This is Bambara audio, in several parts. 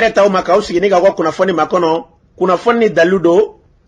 Hɛrɛ t'aw ma k'aw sigi ni k'aw ka kunnafoni makɔnɔ. Kunnafoni ni dalilu don,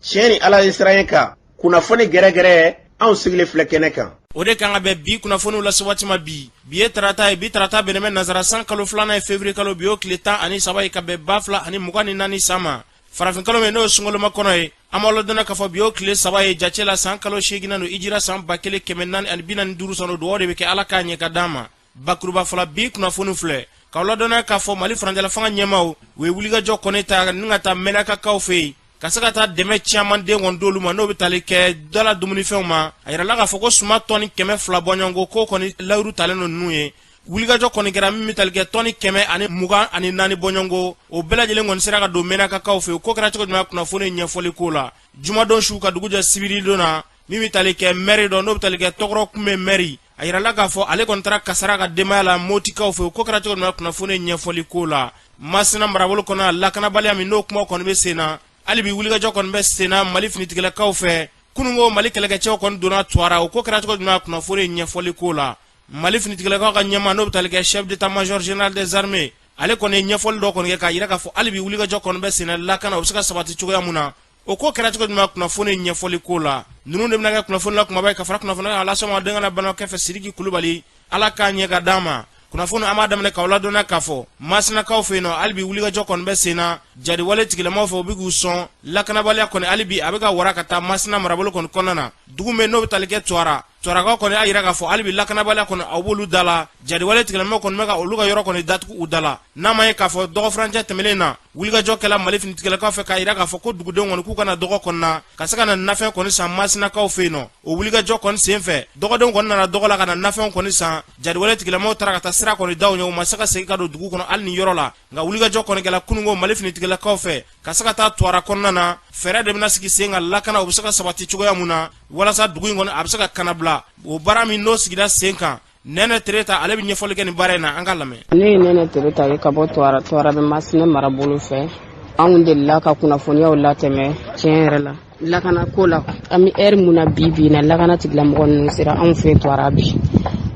tiɲɛ ni Ala ɲɛsiranɲɛ kan. Kunnafoni gɛrɛgɛrɛ, anw sigilen filɛ kɛnɛ kan. O de kan ka bɛn bi kunnafoniw lase waati ma bi. Bi ye tarata ye, bi tarata bɛnnen bɛ nansara san kalo filanan ye, fevrier kalo, bi y'o tile 13 ye ka bɛn 2024 san ma. Farafin kalo min n'o ye sunkaloma kɔnɔ ye, an b'aw ladɔnniya k'a fɔ bi y'o tile 3 ye jate la, san kalo seeginnan don, hijira san 1445 san don. Dugawu de bɛ kɛ Ala k'a ɲɛ ka d'an ma. Bakuruba fɔlɔ, bi kunnafoni filɛ k'aw ladɔnniya k'a fɔ Mali furancɛlafanga ɲɛmaaw u ye wulikajɔ kɔni ta ni ka taa Mɛnakakaw fɛ yen ka se ka taa dɛmɛ caman den kɔni d'olu ma, n'o bɛ tali kɛ dala dumunifɛnw ma. A yirala k'a fɔ ko suman tɔni 200 bɔɲɔgɔnko k'o kɔni layiru talen don ninnu ye. Wulikajɔ kɔni kɛra min bɛ tali kɛ tɔni 124 bɔɲɔgɔnko, o bɛɛ lajɛlen kɔni sera ka don Mɛnakakaw fɛ yen. Ko kɛra cogo jumɛn? Kunnafoni ɲɛfɔli ko la, jumadon su ka dugu jɛ sibiridon na, min bɛ tali kɛ mɛri dɔ, n'o bɛ tali kɛ Tɔgɔrɔ Kunbe mɛri, a yirala k'a fɔ ale kɔni taara kasara ka denbaya la Motikaw fɛ. Ko kɛra cogo jumɛn? Kunnafoni ɲɛfɔli ko la, Masina marabolo kɔnɔ, lakanabaliya min n'o kuma kɔni bɛ sen na hali bi, wulikajɔ kɔni bɛ sen na Mali finitigilakaw fɛ. Kununko Mali kɛlɛkɛcɛw kɔni donna Tuwara. O ko kɛra cogo jumɛn? Kunnafoni ɲɛfɔli ko la, Mali finitigilakaw ka ɲɛmaa, n'o bɛ tali kɛ chef d'état major général des armées, ale kɔni ye ɲɛfɔli dɔ kɔni kɛ k'a yira k'a fɔ hali bi wulikajɔ kɔni bɛ sen na, lakana o bɛ se ka sabati cogoya mun na. O ko kɛra cogo jumɛn? Kunnafoni ɲɛfɔli ko la, ninnu de bɛna kɛ kunnafoni la kumaba ye ka fara kunnafoni kan lase ma denkɛ n'a balimakɛ fɛ, Sidiki Kulubali. Ala k'a ɲɛ ka d'an ma. Kunnafoni an b'a daminɛ k'aw ladɔnniya k'a fɔ Masinakaw fɛ yen nɔ, hali bi wulikajɔ kɔni bɛ sen na jadiwale tigilamaw fɛ, u bɛ k'u sɔn. Lakanabaliya kɔni hali bi a bɛ ka wara ka taa Masina marabolo kɔni kɔnɔna na, dugu min n'o bɛ tali kɛ Tuwara. Tuwarakaw kɔni y'a jira k'a fɔ hali bi lakanabaliya kɔni aw b'olu da la. Jadiwale tigilamaw kɔni bɛ ka olu ka yɔrɔ kɔni datugu u da la. N'a ma ye k'a fɔ dɔgɔfurancɛ tɛmɛnen na, wulikajɔ kɛla Mali finitigilakaw fɛ k'a jira k'a fɔ ko dugudenw kɔni k'u ka na dɔgɔ kɔni na ka se ka na nafɛn kɔni san Masinakaw fɛ yen nɔ. O wulikajɔ kɔni senfɛ, dɔgɔdenw kɔni nana dɔgɔ la ka na nafɛnw kɔni san. Jadiwale tigilamaw taara ka taa sira kɔni da u ɲɛ, u ma se ka segin ka don dugu kɔnɔ hali ni yɔrɔ la. Nka wulikajɔ kɔni kɛla kununko Mali finitigilakaw fɛ ka se ka taa Tuwara kɔnɔna na. Fɛɛrɛ de bɛna sigi sen kan lakana o bɛ se ka sabati cogoya mun na walasa dugu in kɔni a bɛ se ka kanabila. O baara min n'o sigira sen kan, Nɛnɛ Tereta ale bɛ ɲɛfɔli kɛ nin baara in na, an ka lamɛn. Ne ye Nɛnɛ Tereta ye ka bɔ Tuwara. Tuwara bɛ Masina marabolo fɛ. Anw delila ka kunnafoniyaw latɛmɛ. Tiɲɛ yɛrɛ la, lakana ko la, an bɛ ɛri mun na bi bi na, lakana tigilamɔgɔ ninnu sera anw fɛ Tuwara bi.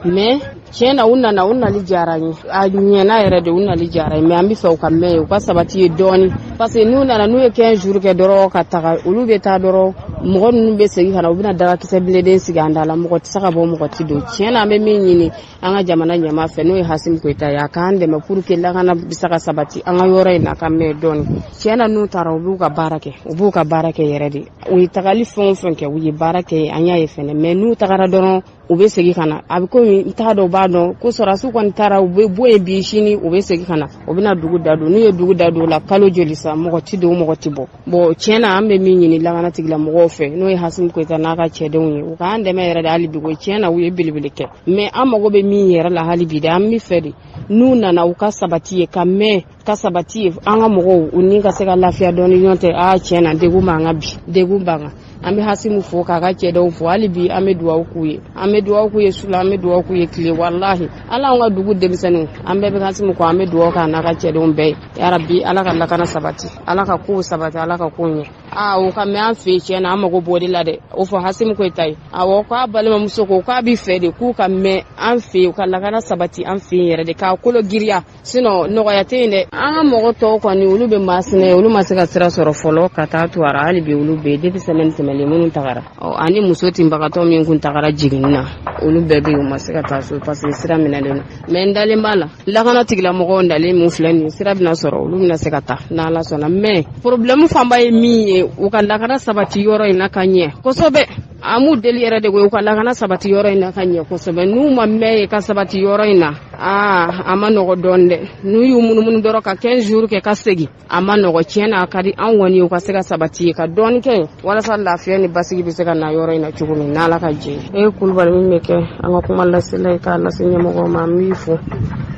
Mais tiɲɛ na, u nana, u nali diyara n ye, a ɲɛna yɛrɛ de, u nali diyara n ye. Mais an bɛ fɛ u ka mɛn yen, u ka sabati yen dɔɔni, parce que n'u nana, n'u ye 15 jours kɛ dɔrɔn ka taga, olu bɛ taa dɔrɔn, mɔgɔ ninnu bɛ segin ka na, u bɛna dagakisɛ bileden sigi an da la, mɔgɔ tɛ se ka bɔ, mɔgɔ tɛ don. Tiɲɛ na, an bɛ min ɲini an ka jamana ɲɛmaa fɛ, n'o ye Hasimi Koyita ye, a k'an dɛmɛ pour que lakana bɛ se ka sabati an ka yɔrɔ in na ka mɛn dɔɔni. Tiɲɛ na, n'u taara, u b'u ka baara kɛ, u b'u ka baara kɛ yɛrɛ de. U ye tagali fɛn o fɛn kɛ, u ye baara kɛ, an y'a ye fɛnɛ. Mais n'u tagara dɔrɔn, u bɛ segin ka na. A bɛ komi n t'a dɔn, u b'a dɔn ko sɔrɔdasiw kɔni taara, u bɛ bɔ yen bi, sini u bɛ segin ka na, u bɛna dugu da don. N'u ye dugu da don o la, kalo joli sa, mɔgɔ ti don, mɔgɔ ti bɔ. Bon, tiɲɛ na, an bɛ min ɲini lakana tigilamɔgɔw fɛ, n'o ye Hasimi Koyita n'a ka cɛdenw ye, u k'an dɛmɛ yɛrɛ de hali bi ko. Tiɲɛ na, u ye belebele kɛ, mais an mago bɛ min yɛrɛ la hali bi de, an bɛ fɛ de n'u nana, u ka sabati yen ka mɛn, ka sabati yen, an ka mɔgɔw u ni ka se ka lafiya dɔɔni. Ɲɔgɔn tɛ aa, tiɲɛ na, degun b'an kan bi, degun b'an kan. An bɛ Hasimu fo k'a ka cɛdenw fo hali bi. An bɛ dugawu k'u ye, an bɛ dugawu k'u ye su la, an bɛ dugawu k'u ye tile. Walahi, ala, an ka dugu denmisɛnninw, an bɛɛ bɛ Hasimu kɔ, an bɛ dugawu k'a n'a ka cɛdenw bɛɛ ye. Yarabi, Ala ka lakana sabati, Ala ka kow sabati, Ala ka kow ɲɛ. Aa, o ka mɛn an fɛ yen, tiɲɛ na, an mago b'o de la dɛ. O fɔ Hasimu Koyita ye. Awɔ, k'a balimamuso ko k'a bɛ fɛ de k'u ka mɛn an fɛ yen, u ka lakana sabati an fɛ yen yɛrɛ de, k'a kolo giriya, sinon nɔgɔya tɛ yen dɛ. An ka mɔgɔ tɔw kɔni, olu bɛ Masina, olu ma se ka sira sɔrɔ fɔlɔ ka taa Tuwara. Hali bi olu bɛ yen depuis semaine tɛmɛnen minnu tagara, ani muso tinbagatɔ min kun tagara jiginni na, olu bɛɛ bɛ yen, u ma se ka taa so parce que sira minɛlen don. Mais n dalen b'a la, lakana tigilamɔgɔw nalen min filɛ nin ye, sira bɛna sɔrɔ, olu bɛna se ka taa n'Ala sɔnna. Mais problème fanba ye min ye, u ka lakana sabati yɔrɔ in na ka ɲɛ kosɛbɛ. An b'u deli yɛrɛ de ko u ka lakana sabati yɔrɔ in na ka ɲɛ kosɛbɛ. N'u ma mɛn yen ka sabati yɔrɔ in na, aa, a ma nɔgɔ dɔɔni dɛ. N'u y'u munumunu dɔrɔn ka 15 jours kɛ ka segin, a ma nɔgɔ. Tiɲɛ na, a ka di an kɔni ye u ka se ka sabati ka dɔɔni kɛ walasa lafiya ni basigi bɛ se ka na yɔrɔ in na cogo min, n'Ala ka jɛ ye. E Kulubali, min bɛ kɛ an ka kuma lasela ye k'a lase ɲɛmɔgɔw ma, an b'i fo,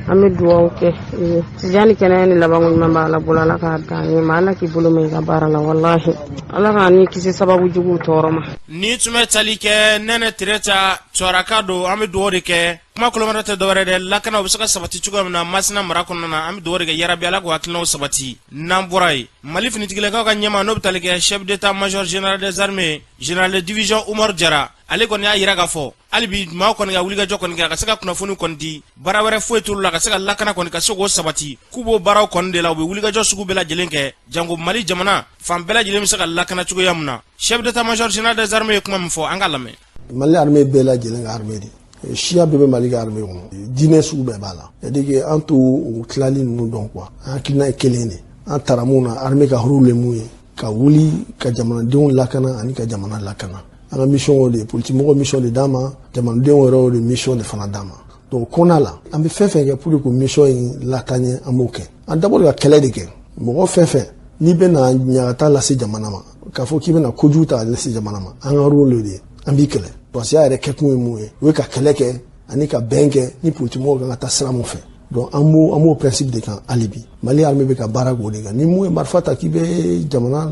an bɛ dugawu kɛ i ye. Tijani, kɛnɛya ni labanko ɲuman b'a la bolo, Ala k'a dan ɲɛ ma, Ala k'i bolo mɛn i ka baara la. Walahi, Ala k'an ni kisi sababu juguw tɔɔrɔ ma. Ni tun bɛ tali kɛ Nɛnɛ Tereta, Tuwaraka don. An bɛ dugawu de kɛ. Kuma kolomada tɛ dɔwɛrɛ dɛ, lakana o bɛ se ka sabati cogoya min na Masina mara kɔnɔna na. An bɛ dugawu de kɛ, yarabi Ala k'o hakilinaw sabati. N'an bɔra yen, Mali finitigilakaw ka ɲɛmaa, n'o bɛ tali kɛ chef d'état major général des armées, général de division Umaru Jara, ale kɔni y'a yira k'a fɔ hali bi maaw kɔni ka wulikajɔ kɔni kɛ ka se ka kunnafoni kɔni di. Baara wɛrɛ foyi t'olu la ka se ka lakana kɔni ka se k'o sabati, k'u b'o baaraw kɔni de la. U bɛ wulikajɔ sugu bɛɛ lajɛlen kɛ janko Mali jamana fan bɛɛ lajɛlen bɛ se ka lakana cogoya min na. Chef d'état major général des armées ye kuma min fɔ, an ka lamɛn. Mali armée bɛɛ lajɛlen ka armée de, siya bɛɛ bɛ Mali ka armée kɔnɔ, diinɛ sugu bɛɛ b'a la. C'est à dire que an t'o o tilali ninnu dɔn quoi. An hakilina ye kelen de. An taara mun na, armée ka rôle ye mun ye? Ka wuli ka jamanadenw lakana ani ka jamana lakana. An ka mission o de, politique mɔgɔ mission de d'an ma, jamanadenw yɛrɛ o de mission de fana d'an ma. Donc kɔnɔna la, an bɛ fɛn fɛn kɛ pour que mission in lataaɲɛ, an b'o kɛ. An d'abord ka kɛlɛ de kɛ. Mɔgɔ fɛn fɛn n'i bɛna ɲagata lase jamana ma, k'a fɔ k'i bɛna kojugu ta lase jamana ma, an ka rôle de ye, an b'i kɛlɛ. Parce que yɛrɛ kɛkun ye mun ye? O ye ka kɛlɛ kɛ ani ka bɛn kɛ ni politique mɔgɔw kan ka taa sira mun fɛ. Donc an b'o principe de kan hali bi. Mali armée bɛ ka baara k'o de kan. Ni mun ye marifa ta k'i bɛ jamana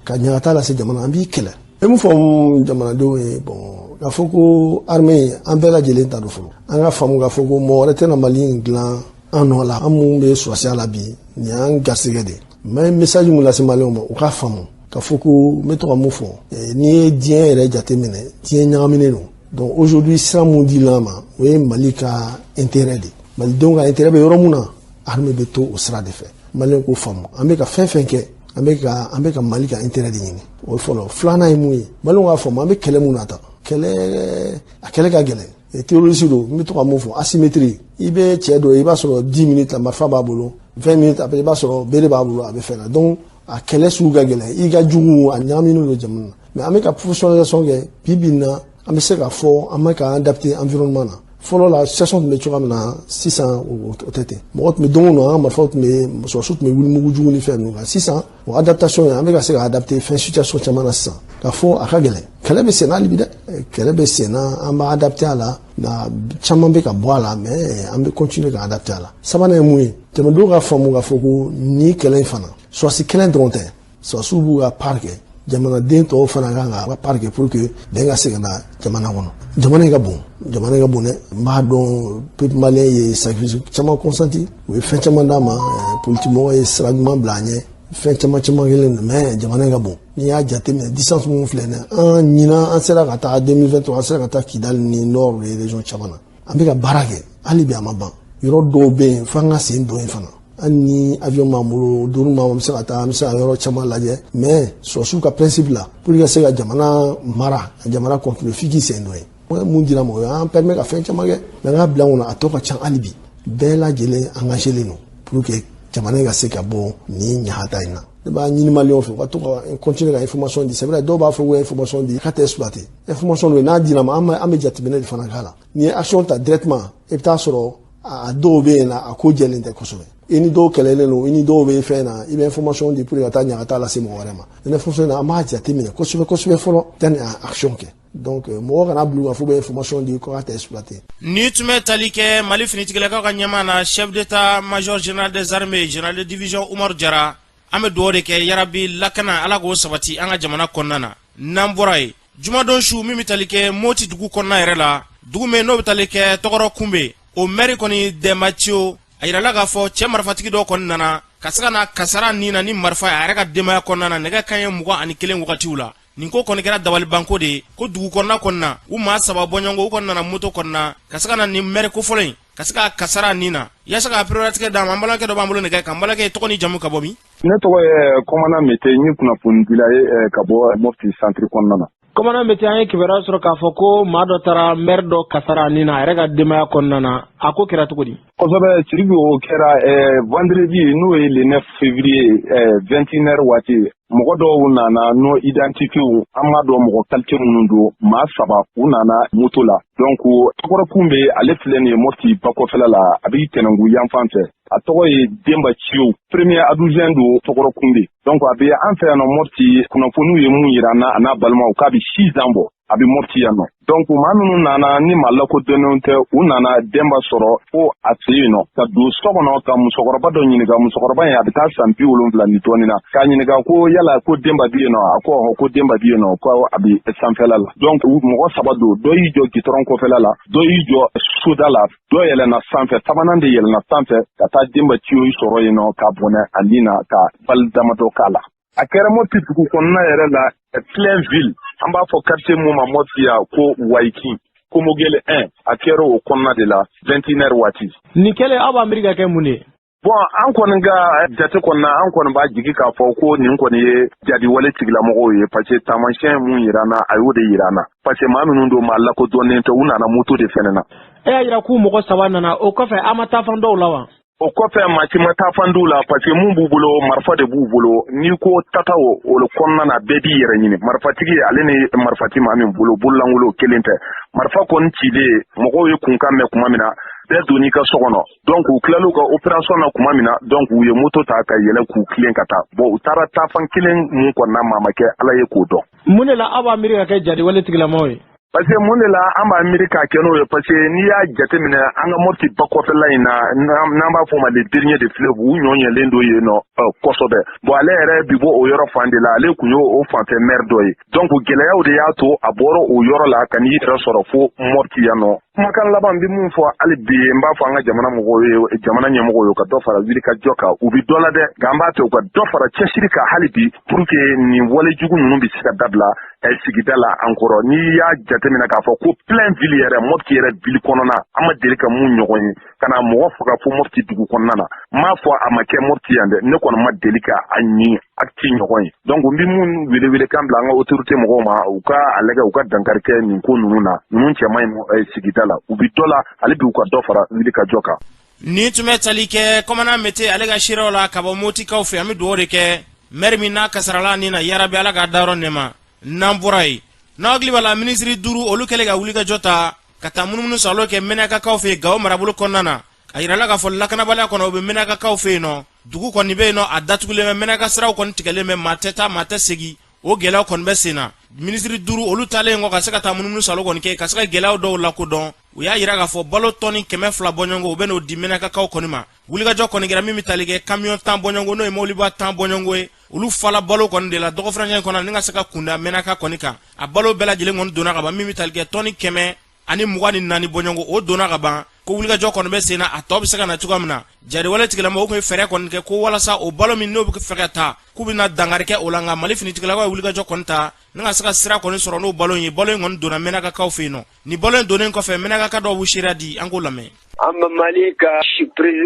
ka ɲagata lase jamana, an b'i kɛlɛ. E mun fɔ jamanadenw ye? Bon, k'a fɔ ko armée, an bɛɛ lajɛlen ta don fɔlɔ. An ka faamu k'a fɔ ko mɔgɔ wɛrɛ tɛna Mali in dilan an nɔ la. An mun bɛ sɔrɔsiya la bi, nin y'an garisɛgɛ de ye. Mais message mun lase Maliyɛnw ma, u k'a faamu k'a fɔ ko n bɛ to ka mun fɔ: n'i ye diɲɛ yɛrɛ jateminɛ, diɲɛ ɲagaminen don. Donc aujourd'hui, sira mun dil'an ma, o ye Mali ka intérêt de. Malidenw ka intérêt bɛ yɔrɔ mun na, armée bɛ to o sira de fɛ. Maliyɛn k'o faamu, an bɛ ka fɛn fɛn kɛ, an bɛ ka Mali ka intérêt de ɲini. O ye fɔlɔ. Filanan ye mun ye? Maliyɛnw k'a faamu, an bɛ kɛlɛ mun na tan, kɛlɛ, a kɛlɛ ka gɛlɛn. Terroriste don. N bɛ to ka mun fɔ? Asymétrie. I bɛ cɛ dɔ ye, i b'a sɔrɔ 10 minutes la, marifa b'a bolo, 20 minutes après, i b'a sɔrɔ bere b'a bolo, a bɛ fɛn na. Donc a kɛlɛ sugu ka gɛlɛn, i ka jugu, a ɲagaminen don jamana na. Mais an bɛ ka professionnalisation kɛ. Bi bi in na, an bɛ se k'a fɔ an bɛ k'an adapter environnement na. Fɔlɔ la, situation tun bɛ cogoya min na, sisan o tɛ ten. Mɔgɔ tun bɛ don o don, an ka marifaw tun bɛ, sɔrɔsiw tun bɛ wuli mugu jugu ni fɛn ninnu kan. Sisan o adaptation ye, an bɛ ka se ka adapter fɛn situation caman na sisan. K'a fɔ a ka gɛlɛn, kɛlɛ bɛ sen na hali bi dɛ, kɛlɛ bɛ sen na. An b'a adapter a la, nka caman bɛ ka bɔ a la, mais an bɛ continuer ka adapter a la. Sabanan ye mun ye? Jamanadenw ka faamu k'a fɔ ko nin kɛlɛ in fana, sɔrɔsi kɛlɛ dɔrɔn tɛ. Sɔrɔsiw b'u ka part kɛ, jamanaden tɔw fana kan ka part kɛ pour que bɛn ka se ka na jamana kɔnɔ. Jamana in ka bon, jamana in ka bon dɛ. N b'a dɔn, peuple malien ye sacrifice caman consenti, u ye fɛn caman d'a ma. Politique mɔgɔw ye sira ɲuman bila an ɲɛ, fɛn caman caman kelen don. Mais jamana in ka bon. N'i y'a jateminɛ, distance mun filɛ nin ye, an ɲinan an sera ka taa, 2023 an sera ka taa Kidali ni nord région caman na. An bɛ ka baara kɛ hali bi, a ma ban. Yɔrɔ dɔw bɛ yen f'an ka sen don yen fana. Hali ni avion b'an bolo, drone b'an bolo, an bɛ se ka taa, an bɛ se ka yɔrɔ caman lajɛ. Mais sɔrɔsiw ka principe la, pour que ka se ka jamana mara, ka jamana contrôler, f'i k'i sen don yen. Mun dira ma, o y'an permet ka fɛn caman kɛ. Mais an ka bila an kunna, a tɔ ka ca hali bi. Bɛɛ lajɛlen engagé len don pour que jamana in ka se ka bɔ nin ɲagata in na. Ne b'a ɲini Maliyɛnw fɛ, u ka to ka continuer ka information di. C'est vrai, dɔw b'a fɔ ko information di k'a tɛ exploiter. Information don, n'a dira ma, an bɛ jateminɛ de fana k'a la. N'i ye action ta directement, i bɛ taa sɔrɔ a dɔw bɛ yen na, a ko jɛlen tɛ kosɛbɛ. I ni dɔw kɛlɛlen don, i ni dɔw bɛ fɛn na, i bɛ information di pour que ka taa ɲagata lase mɔgɔ wɛrɛ ma. Information na, an b'a jateminɛ kosɛbɛ kosɛbɛ fɔlɔ yanni a action kɛ. Donc mɔgɔ kana bila u kan f'u bɛ information di ko k'a tɛ exploiter. Ni tun bɛ tali kɛ Mali finitigilakaw ka ɲɛmaa na, chef d'état major général des armées, général de division Umaru Jara, an bɛ dugawu de kɛ, yarabi lakana Ala k'o sabati an ka jamana kɔnɔna na. N'an bɔra yen, jumadon su min bɛ tali kɛ Moti dugu kɔnɔna yɛrɛ la, dugu min n'o bɛ tali kɛ Tɔgɔrɔ Kunbe, o mɛri kɔni Dɛnba Ciyo, a yirala k'a fɔ cɛ marifatigi dɔ kɔni nana ka se ka na kasara nin na ni marifa ye a yɛrɛ ka denbaya kɔnɔna na, nɛgɛ kanɲɛ 21 wagatiw la. Nin ko kɔni kɛra dabalibanko de ye ko dugu kɔnɔna kɔni na, u maa saba bɔɲɔgɔn, u kɔni nana moto kɔnɔna na ka se ka na nin mɛri kofɔlɔ in ka se ka kasara nin na yaasa ka pereperelatigɛ d'a ma. An balimakɛ dɔ b'an bolo nɛgɛ kan. N balimakɛ, tɔgɔ ni jamu, ka bɔ min? Ne tɔgɔ ye Kɔmana Mete, n ye kunnafonidila ye ka bɔ Mopti centre kɔnɔna na. Kɔmana Mete, an ye kibaruya sɔrɔ k'a fɔ ko maa dɔ taara mɛri dɔ kasara nin na a yɛrɛ ka denbaya kɔnɔna na. A ko kɛra cogo di? Kosɛbɛ Siribi, o kɛra vendredi, n'o ye le 9 février, 21 heures waati. Mɔgɔ dɔw nana non identifié, an m'a dɔn mɔgɔ qualité minnu don. Maa saba, u nana moto la. Donc Tɔgɔrɔkun bɛ, ale filɛ nin ye Mopti bakɔfɛla la, a b'i Tɛnɛnku yanfan fɛ. A tɔgɔ ye Denba Ciyo, premier adjoint don Tɔgɔrɔkun bɛ. Donc a bɛ an fɛ yan nɔ Mopti, kunnafoniw ye mun yira an na, a n'a balimaw, k'a bɛ 6 ans bɔ. A bɛ Mɔpti yan nɔ. Donc maa minnu nana ni maa lakodɔnnenw tɛ, u nana Denba sɔrɔ fo a fɛ yen nɔ, ka don so kɔnɔ ka musokɔrɔba dɔ ɲininka. Musokɔrɔba in, a bɛ taa san 70 ni dɔɔnin na, k'a ɲininka ko yala ko Denba bɛ yen nɔ? A ko ɔhɔ, ko Denba bɛ yen nɔ, ko a bɛ sanfɛla la. Donc mɔgɔ saba don: dɔ y'i jɔ gitɔrɔn kɔfɛla la, dɔ y'i jɔ soda la, dɔ yɛlɛnna sanfɛ. Sabanan de yɛlɛnna sanfɛ ka taa Denba Tiyo sɔrɔ yen nɔ, ka bɔnɛ a ni na, ka balle damadɔ k'a la. A kɛra Mɔpti dugu kɔnɔna yɛrɛ la, plein ville, an b'a fɔ quartier mun ma Mɔpti yan ko Wayikin, Komogele 1. A kɛra o kɔnɔna de la 21 heures waati. Nin kɛlen, aw b'a miiri ka kɛ mun de ye? Bon, an kɔni ka jate kɔnɔna, an kɔni b'a jigi k'a fɔ ko nin kɔni ye jadiwale tigilamɔgɔw ye, parce que taamasiyɛn mun yira an na, a y'o de yira an na, parce que maa minnu don, maa lakodɔnnen tɛ, u nana moto de fɛnɛ na. E y'a yira k'u mɔgɔ saba nana. O kɔfɛ, a ma taa fan dɔw la wa? O kɔfɛ, maa si ma taa fan dɔw la, parce que mun b'u bolo, marifa de b'u bolo. N'i ko tata o kɔnɔna na, bɛɛ b'i yɛrɛ ɲini. Marifatigi, ale ni marifati maa min bolo, bololankolon kelen tɛ. Marifa kɔni cilen, mɔgɔw ye kunkan mɛn kuma min na, bɛɛ donn'i ka so kɔnɔ. Donc u tilal'u ka opération na kuma min na, donc u ye moto ta ka yɛlɛ k'u tilen ka taa. Bon, u taara taafan kelen mun kɔnɔna, maa ma kɛ Ala ye k'o dɔn. Mun de la aw b'a miiri ka kɛ jadiwale tigilamɔgɔw ye? Parce que mun de la an b'a miiri k'a kɛ n'o ye? Parce que n'i y'a jateminɛ, an ka Mɔpti ba kɔfɛla in na, n'an b'a fɔ o ma le dernier de fleuve, u ɲɔ ɲɛlen don yen nɔ kosɛbɛ. Bon, ale yɛrɛ bi bɔ o yɔrɔ fan de la, ale tun y'o o fanfɛ maire dɔ ye. Donc gɛlɛyaw de y'a to a bɔra o yɔrɔ la ka n'i yɛrɛ sɔrɔ fo Mɔpti yan nɔ. Kumakan laban bɛ mun fɔ hali bi, n b'a fɔ an ka jamana mɔgɔw ye, jamana ɲɛmɔgɔw ye, u ka dɔ fara wuli ka jɔ kan. U bi dɔ la dɛ, nka an b'a fɛ u ka dɔ fara cɛsiri kan hali bi, pour que nin wale jugu ninnu bɛ se ka dabila sigida la an kɔrɔ. N'i y'a jateminɛ k'a fɔ ko plein ville yɛrɛ, Mɔpti yɛrɛ ville kɔnɔna, an ma deli ka mun ɲɔgɔn ye, ka na mɔgɔ faga fo Mɔpti dugu kɔnɔna na. N m'a fɔ a ma kɛ Mɔpti yan dɛ, ne kɔni ma deli ka a ɲin acte ɲɔgɔn ye. Donc n bɛ mun welewelekan bila an ka autorité mɔgɔw ma, u ka a lajɛ, u ka dankari kɛ nin ko ninnu na. Ninnu cɛ man ɲi sigida la. U bi dɔ la hali bi, u ka dɔ fara wuli ka jɔ kan. Nin tun bɛ tali kɛ commandant Mete ale ka seerew la ka bɔ Motikaw fɛ. An bɛ dugawu de kɛ maire min n'a kasarala nin na, yarabi Ala k'a dayɔrɔ nɛma. N'an bɔra yen, n'aw hakili b'a la, minisiri duuru olu kɛlen ka wulikajɔ ta ka taa munumunu salo kɛ Mɛnakakaw fɛ yen Gawo marabolo kɔnɔna na, a yirala k'a fɔ lakanabaliya kɔnɔ o bɛ Mɛnakakaw fɛ yen nɔ. Dugu kɔni bɛ yen nɔ, a datugulen bɛ, Mɛnaka siraw kɔni tigɛlen bɛ, maa tɛ taa, maa tɛ segin. O gɛlɛyaw kɔni bɛ sen na. Minisiri duuru olu taalen kɔ ka se ka taa munumunu salo kɔni kɛ ka se ka gɛlɛyaw dɔw lakodɔn, u y'a yira k'a fɔ balo tɔni 200 bɔɲɔgɔnko, u bɛ n'o di Mɛnakakaw kɔni ma. Wulikajɔ kɔni kɛra min bɛ tali kɛ kamiyɔn 10 bɔɲɔgɔnko, n'o ye mɔbiliba 10 bɔɲɔgɔnko ye, olu fala balo kɔni de la dɔgɔfurancɛ in kɔnɔ ni ka se ka kunda Mɛnaka kɔni kan. A balo bɛɛ lajɛlen kɔni donna ka ban. Min bɛ tali kɛ tɔni 124 bɔɲɔgɔnko, o donna ka ban. Ko wulikajɔ kɔni bɛ sen na, a tɔ bɛ se ka na cogoya min na. Jariwale tigilamɔgɔw tun ye fɛɛrɛ kɔni kɛ ko walasa o balo min n'o bɛ fɛ ka taa, k'u bɛna dankari kɛ o la, nka Mali finitigilakaw ye wulikajɔ kɔni ta ni ka se ka sira kɔni sɔrɔ n'o balo in ye. Balo in kɔni donna Mɛnakakaw fɛ yen nɔ. Ni balo in donnen kɔfɛ, Mɛnakaka dɔw b'u seereya di, an k'o lamɛn. An bɛ Mali ka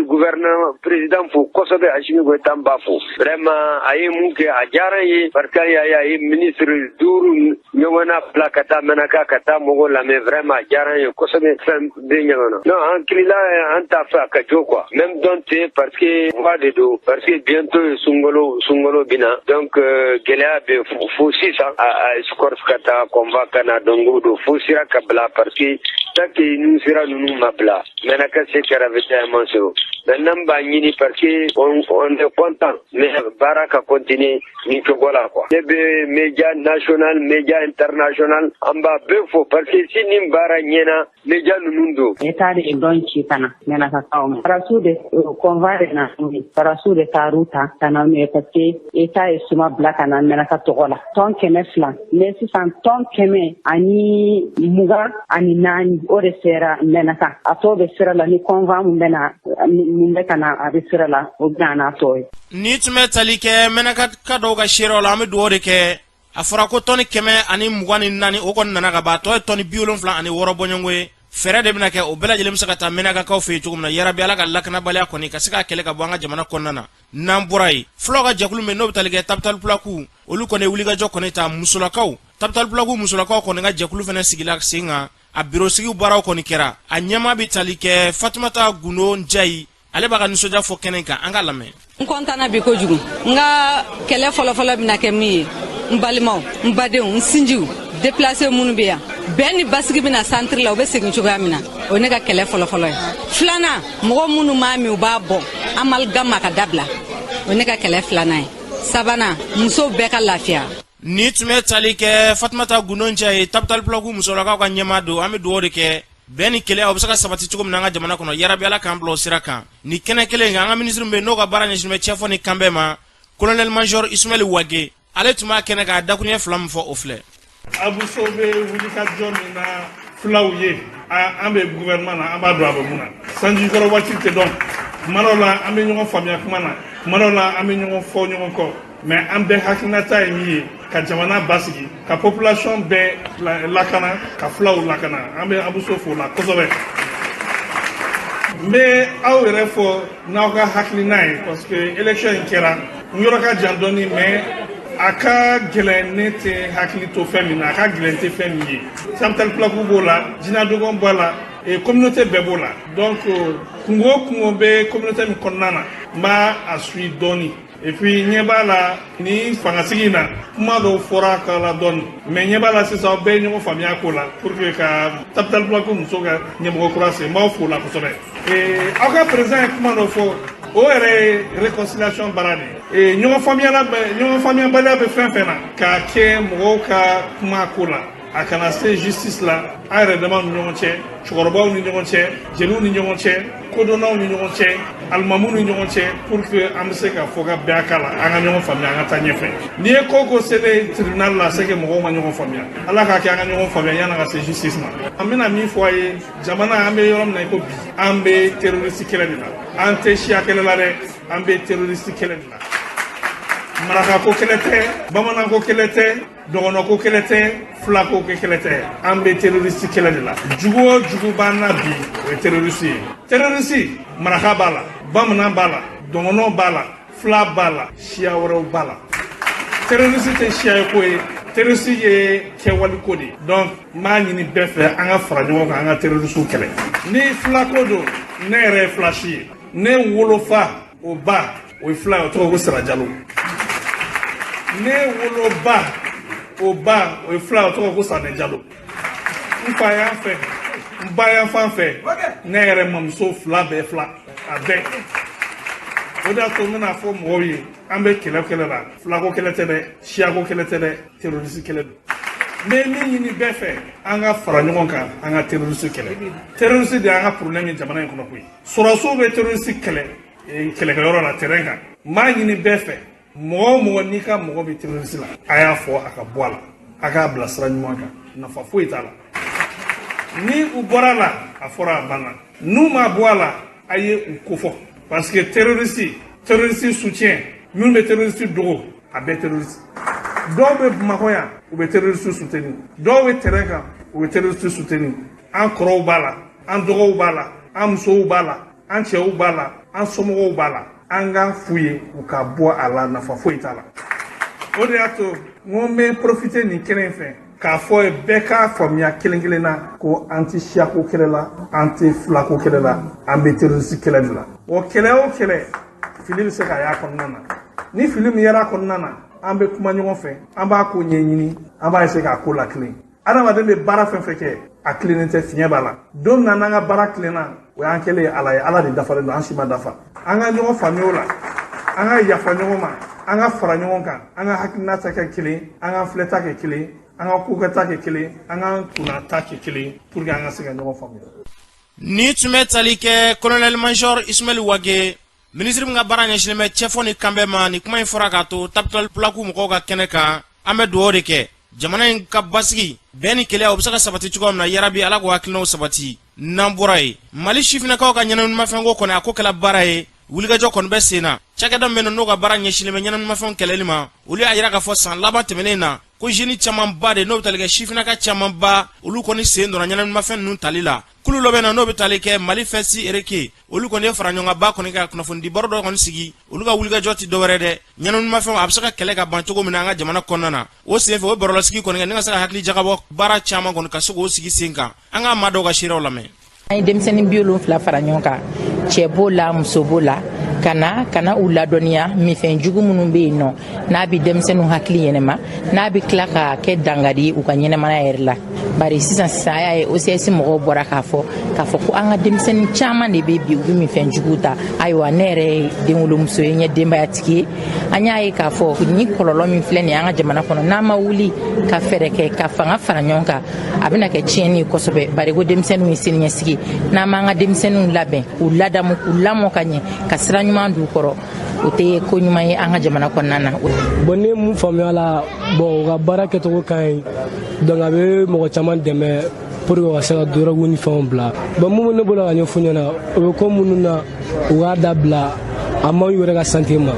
gouvernement président fo kosɛbɛ, Asimi Goyita, n b'a fo vraiment. A ye mun kɛ, a diyara n ye, parce que a ye ministre duuru ɲɔgɔnna bila ka taa Mɛnaka ka taa mɔgɔw lamɛn. Vraiment, a diyara n ye kosɛbɛ. Fɛn bɛ ɲɔgɔn na non, an kilila an t'a fɛ a ka jɔ quoi, même dɔn tɛ, parce que voie de don, parce que bientôt sunkalo, sunkalo bɛ na. Donc gɛlɛya bɛ fo sisan a escorte ka taa convoi ka na. Donc o don fo sira ka bila, parce que tant que ni sira ninnu ma bila, Mɛnaka se ka ravitaillement sɔrɔ. Maintenant n b'a ɲini, parce que on est content, mais baara ka continuer nin cogo la quoi. Ne bɛ média national, média international, an b'a bɛɛ fo, parce que si nin baara ɲɛna, média ninnu don. État de ye dɔn ci ka na Mɛnakakaw ma. Sɔrɔdasiw de convoi de na n'u ye, sɔrɔdasiw de taar'u ta ka na n'u ye, parce que État ye suma bila ka na Mɛnaka tɔgɔ la, tɔn 200. Mais sisan tɔn 124, o de sera Mɛnaka. A tɔ bɛ sira la ni convoi mun bɛ na, mun bɛ ka na, a bɛ sira la, o bɛ na n'a tɔ ye. Ni tun bɛ tali kɛ Mɛnaka dɔw ka seerew la. An bɛ dugawu de kɛ. A fɔra ko tɔni 124, o kɔni nana ka ban. A tɔ ye tɔni 76 bɔɲɔgɔnko ye. Fɛɛrɛ de bɛna kɛ, o bɛɛ lajɛlen bɛ se ka taa Mɛnakakaw fɛ yen cogo min na. Yarabi Ala ka lakanabaliya kɔni ka se ka kɛlɛ ka bɔ an ka jamana kɔnɔna na. N'an bɔra yen, fulaw ka jɛkulu min n'o bɛ tali kɛ Tabital Pulaku, olu kɔni ye wulikajɔ kɔni ta. Musolakaw, Tabital Pulaku musolakaw kɔni ka jɛkulu fana sigila sen kan, a biro sigiw baaraw kɔni kɛra. A ɲɛmaa bɛ tali kɛ Fatumata Gundo Njayi, ale b'a ka nisɔndiya fɔ kɛnɛ kan, an ka lamɛn. N kɔntanna bi kojugu. N ka kɛlɛ fɔlɔfɔlɔ bɛna kɛ min ye, n balimaw, n badenw, n sinjiw déplacé minnu bɛ yan, bɛn ni basigi bɛna centre la, u bɛ segin cogoya min na, o ye ne ka kɛlɛ fɔlɔfɔlɔ ye. Filanan, mɔgɔ minnu m'a min, u b'a bɔ amalgame a ka dabila, o ye ne ka kɛlɛ filanan ye. Sabanan, musow bɛɛ ka lafiya. Ni tun bɛ tali kɛ Fatumata Gundo Njaye Tabital Pulaku musolakaw ka ɲɛmaa don. An bɛ dugawu de kɛ, bɛn ni kelenya, o bɛ se ka sabati cogo min na an ka jamana kɔnɔ. Yarabi, Ala k'an bila o sira kan. Ni kɛnɛ kelen kan, an ka minisiri bɛ n'o ka baara ɲɛsinnen bɛ cɛfɔ ni kanbɛn ma, colonel major Ismaël Wage, ale tun b'a kɛnɛ k'a dakuruɲɛ fila min fɔ, o filɛ. Abuso bɛ wulikajɔ min na fulaw ye, an bɛ gouvernement na, an b'a dɔn a bɛ mun na. Sanjikɔrɔ waati tɛ dɔn. Tuma dɔw la, an bɛ ɲɔgɔn faamuya kuma na, tuma dɔw la, an bɛ ɲɔgɔn fɔ ɲɔgɔn kɔ, mais an bɛɛ hakilinata ye min ye, ka jamana basigi, ka population bɛɛ lakana, ka fulaw lakana. An bɛ Abuso fo la kosɛbɛ. N bɛ aw yɛrɛ fɔ n'aw ka hakilina ye, parce que élection in kɛra, n yɔrɔ ka jan dɔɔni, mais a ka gɛlɛn ne tɛ hakili to fɛn min na, a ka gɛlɛn tɛ fɛn min ye. Tabital Pulaku b'o la, Jinadɔgɔn b'a la, communauté bɛɛ b'o la. Donc kungo o kungo bɛ communauté min kɔnɔna na, n b'a a suit dɔɔni. Et puis ɲɛ b'a la ni fangasigi in na, kuma dɔw fɔra a la dɔɔni, mais ɲɛ b'a la sisan, aw bɛɛ ye ɲɔgɔn faamuya ko la pour que ka Tabital Pulaku muso ka ɲɛmɔgɔ kura sigi. N b'aw fo la kosɛbɛ. Aw ka président ye kuma dɔ fɔ, o yɛrɛ ye réconciliation baara de ye. Ɲɔgɔn faamuyala, ɲɔgɔn faamuyabaliya bɛ fɛn fɛn na k'a kɛ mɔgɔw ka kuma ko la, a kana se justice la, an yɛrɛ damaw ni ɲɔgɔn cɛ, cɛkɔrɔbaw ni ɲɔgɔn cɛ, jeliw ni ɲɔgɔn cɛ, kodɔnnaw ni ɲɔgɔn cɛ, alimamuw ni ɲɔgɔn cɛ, pour que an bɛ se ka fɔ ka bɛn a kan la, an ka ɲɔgɔn faamuya, an ka taa ɲɛfɛ. N'i ye ko ko selen tribunal la, c'est que mɔgɔw ma ɲɔgɔn faamuya. Ala k'a kɛ an ka ɲɔgɔn faamuya yanni a ka se justice ma. An bɛna min fɔ a ye, jamana, an bɛ yɔrɔ min na i ko bi, an bɛ terroriste kɛlɛ de la. An tɛ siya kɛlɛ la dɛ, an bɛ terroriste kɛlɛ de la. Marakako kɛlɛ tɛ, bamananko kɛlɛ tɛ, dɔgɔnɔko kɛlɛ tɛ, fulako kɛlɛ tɛ, an bɛ terroriste kɛlɛ de la. Jugu o jugu b'an na bi, o ye terroriste ye. Terroriste, maraka b'a la, bamanan b'a la, dɔgɔnɔ b'a la, fila b'a la, siya wɛrɛw b'a la. Terroriste tɛ siya ye ko ye, terroriste ye kɛwale ko de ye. Donc n b'a ɲini bɛɛ fɛ, an ka fara ɲɔgɔn kan, an ka terroriste kɛlɛ. Ni filako don, ne yɛrɛ ye filasi ye. Ne wolofa, o ba, o ye fila ye, o tɔgɔ ko Sira Jalo. Ne woloba, o ba, o ye fila ye, o tɔgɔ ko Sanɛ Jalo. N fa yan fɛ, n ba yan fan fɛ, ne yɛrɛ mamuso fila bɛɛ fila, a bɛɛ. O de y'a to n bɛna fɔ mɔgɔw ye, an bɛ kɛlɛ kɛlɛ la, filako kɛlɛ tɛ dɛ, siyako kɛlɛ tɛ dɛ, terroriste kɛlɛ don. N bɛ min ɲini bɛɛ fɛ, an ka fara ɲɔgɔn kan, an ka terroriste kɛlɛ. Terroriste de y'an ka problème ye jamana in kɔnɔ koyi. Sɔrɔdasiw bɛ terroriste kɛlɛ kɛlɛkɛyɔrɔ la, terrain kan. N b'a ɲini bɛɛ fɛ, mɔgɔ o mɔgɔ n'i ka mɔgɔ bɛ terroriste la, a y'a fɔ a ka bɔ a la, a k'a bila sira ɲuman kan, nafa foyi t'a la. Ni u bɔra a la, a fɔra, a banna. N'u ma bɔ a la, a ye u kofɔ, parce que terroriste, terroriste soutien, minnu bɛ terroriste dogo, a bɛɛ terroriste. Dɔw bɛ Bamakɔ yan, u bɛ terroriste soutenir. Dɔw bɛ terrain kan, u bɛ terroriste soutenir. An kɔrɔw b'a la, an dɔgɔw b'a la, an musow b'a la, an cɛw b'a la, an somɔgɔw b'a la. An k'a f'u ye u ka bɔ a la, nafa foyi t'a la. O de y'a to n ko n bɛ profiter nin kɛnɛ in fɛ k'a fɔ ye, bɛɛ k'a faamuya kelen kelen na ko an tɛ siyako kɛlɛ la, an tɛ filako kɛlɛ la, an bɛ terroriste kɛlɛ de la. O kɛlɛ o kɛlɛ, fili bɛ se ka y'a kɔnɔna na. Ni fili min yera a kɔnɔna na, an bɛ kuma ɲɔgɔn fɛ, an b'a ko ɲɛɲini, an b'a essayer k'a ko latilen. Adamaden bɛ baara fɛn fɛn kɛ, a tilennen tɛ, fiɲɛ b'a la. Don min na n'an ka baara tilenna, o y'an kɛlen ye Ala ye. Ala de dafalen don, an si ma dafa. An ka ɲɔgɔn faamuya o la, an ka yafa ɲɔgɔn ma, an ka fara ɲɔgɔn kan, an ka hakilinata kɛ kelen, an ka filɛta kɛ kelen, an ka kokɛta kɛ kelen, an ka kunnata kɛ kelen, pour que an ka se ka ɲɔgɔn faamuya. Ni tun bɛ tali kɛ colonel major Ismaël Wage, minisiri min ka baara ɲɛsinnen bɛ cɛfɔ ni kanbɛn ma. Ni kuma in fɔra k'a to Tabital Pulaku mɔgɔw ka kɛnɛ kan. An bɛ dugawu de kɛ, jamana in ka basigi, bɛn ni kelenya, o bɛ se ka sabati cogoya min na. Yarabi, Ala k'o hakilinaw sabati. N'an bɔra yen, Mali sifinnakaw ka ɲɛnaminimafɛnko kɔni, a ko kɛla baara ye, wulikajɔ kɔni bɛ sen na. Cakɛda min n'o ka baara ɲɛsinnen bɛ ɲɛnaminimafɛnw kɛlɛli ma, olu y'a yira k'a fɔ san laban tɛmɛnen na ko jeunes camanba de, n'o bɛ tali kɛ sifinnaka camanba, olu kɔni sen donna ɲɛnaminimafɛn ninnu tali la. Kulu dɔ bɛ na, n'o bɛ tali kɛ Mali Fɛsi Ereke, olu kɔni ye fara ɲɔgɔnkanba kɔni ka kunnafonidi baro dɔ kɔni sigi. Olu ka wulikajɔ tɛ dɔwɛrɛ dɛ, ɲɛnaminimafɛnw a bɛ se ka kɛlɛ ka ban cogo min na an ka jamana kɔnɔna na. O senfɛ, o barolasigi kɔni kɛ ni ka se ka hakili jagabɔ baara caman kɔni ka se k'o sigi sen kan. An ka maa dɔw ka seerew lamɛn. An ye denmisɛnnin 70 fara ɲɔgɔn kan, cɛ b'o la, muso b'o la. Ka Ka na ka na u ladɔnniya minfɛn jugu minnu bɛ yen nɔ, n'a bɛ denmisɛnninw hakili yɛlɛma, n'a bɛ tila ka kɛ dangari ye u ka ɲɛnamaya yɛrɛ la. Bari sisan sisan, a y'a ye, OCS mɔgɔw bɔra k'a fɔ ko an ka denmisɛnnin caman de bɛ bi, u bɛ minfɛn jugu ta. Ayiwa, ne yɛrɛ ye denwolomuso ye, n ye denbayatigi ye. An y'a ye k'a fɔ ni kɔlɔlɔ min filɛ nin ye an ka jamana kɔnɔ, n'an ma wuli ka fɛɛrɛ kɛ ka fanga fara ɲɔgɔn kan, a bɛna kɛ tiɲɛni ye kosɛbɛ. Bari ko denmisɛnninw ye siniɲɛsigi. N'an m'an ka denmisɛnninw labɛn, k'u ladamu, k'u lamɔ ka ɲɛ, ka sira ɲuman d'u kɔrɔ, o tɛ ko ɲuman ye an ka jamana kɔnɔna na. Bon, ne ye mun faamuya la? Bon, u ka baara kɛcogo ka ɲi, donc a bɛ mɔgɔ caman dɛmɛ pour que ka se ka dɔrɔgu ni fɛnw bila. Bon, mun bɛ ne bolo ka ɲɛfɔ ɲɛna, o bɛ ko minnu na, u k'a dabila, a man ɲi u yɛrɛ ka santé ma.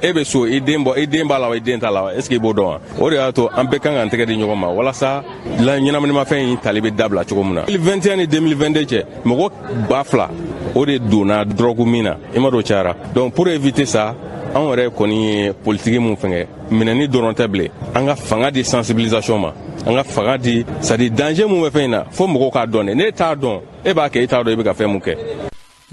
E bɛ so, i den bɔ, i den b'a la wa, i den t'a la wa, est ce que i b'o dɔn wa? O de y'a to an bɛɛ kan k'an tɛgɛ di ɲɔgɔn ma walasa ɲɛnaminimafɛn in tali bɛ dabila cogo min na. 2021 ni 2022 cɛ, mɔgɔ 2000, o de donna dɔrɔgu min na. I ma dɔn, cayara. Donc pour éviter ça, anw yɛrɛ kɔni ye politiki mun fɛngɛ, minɛni dɔrɔn tɛ bilen. An ka fanga di sensibilisation ma, an ka fanga di, c'est à dire danger mun bɛ fɛn in na, fo mɔgɔw k'a dɔn de. Ne t'a dɔn, e b'a kɛ, i t'a dɔn i bɛ ka fɛn mun kɛ.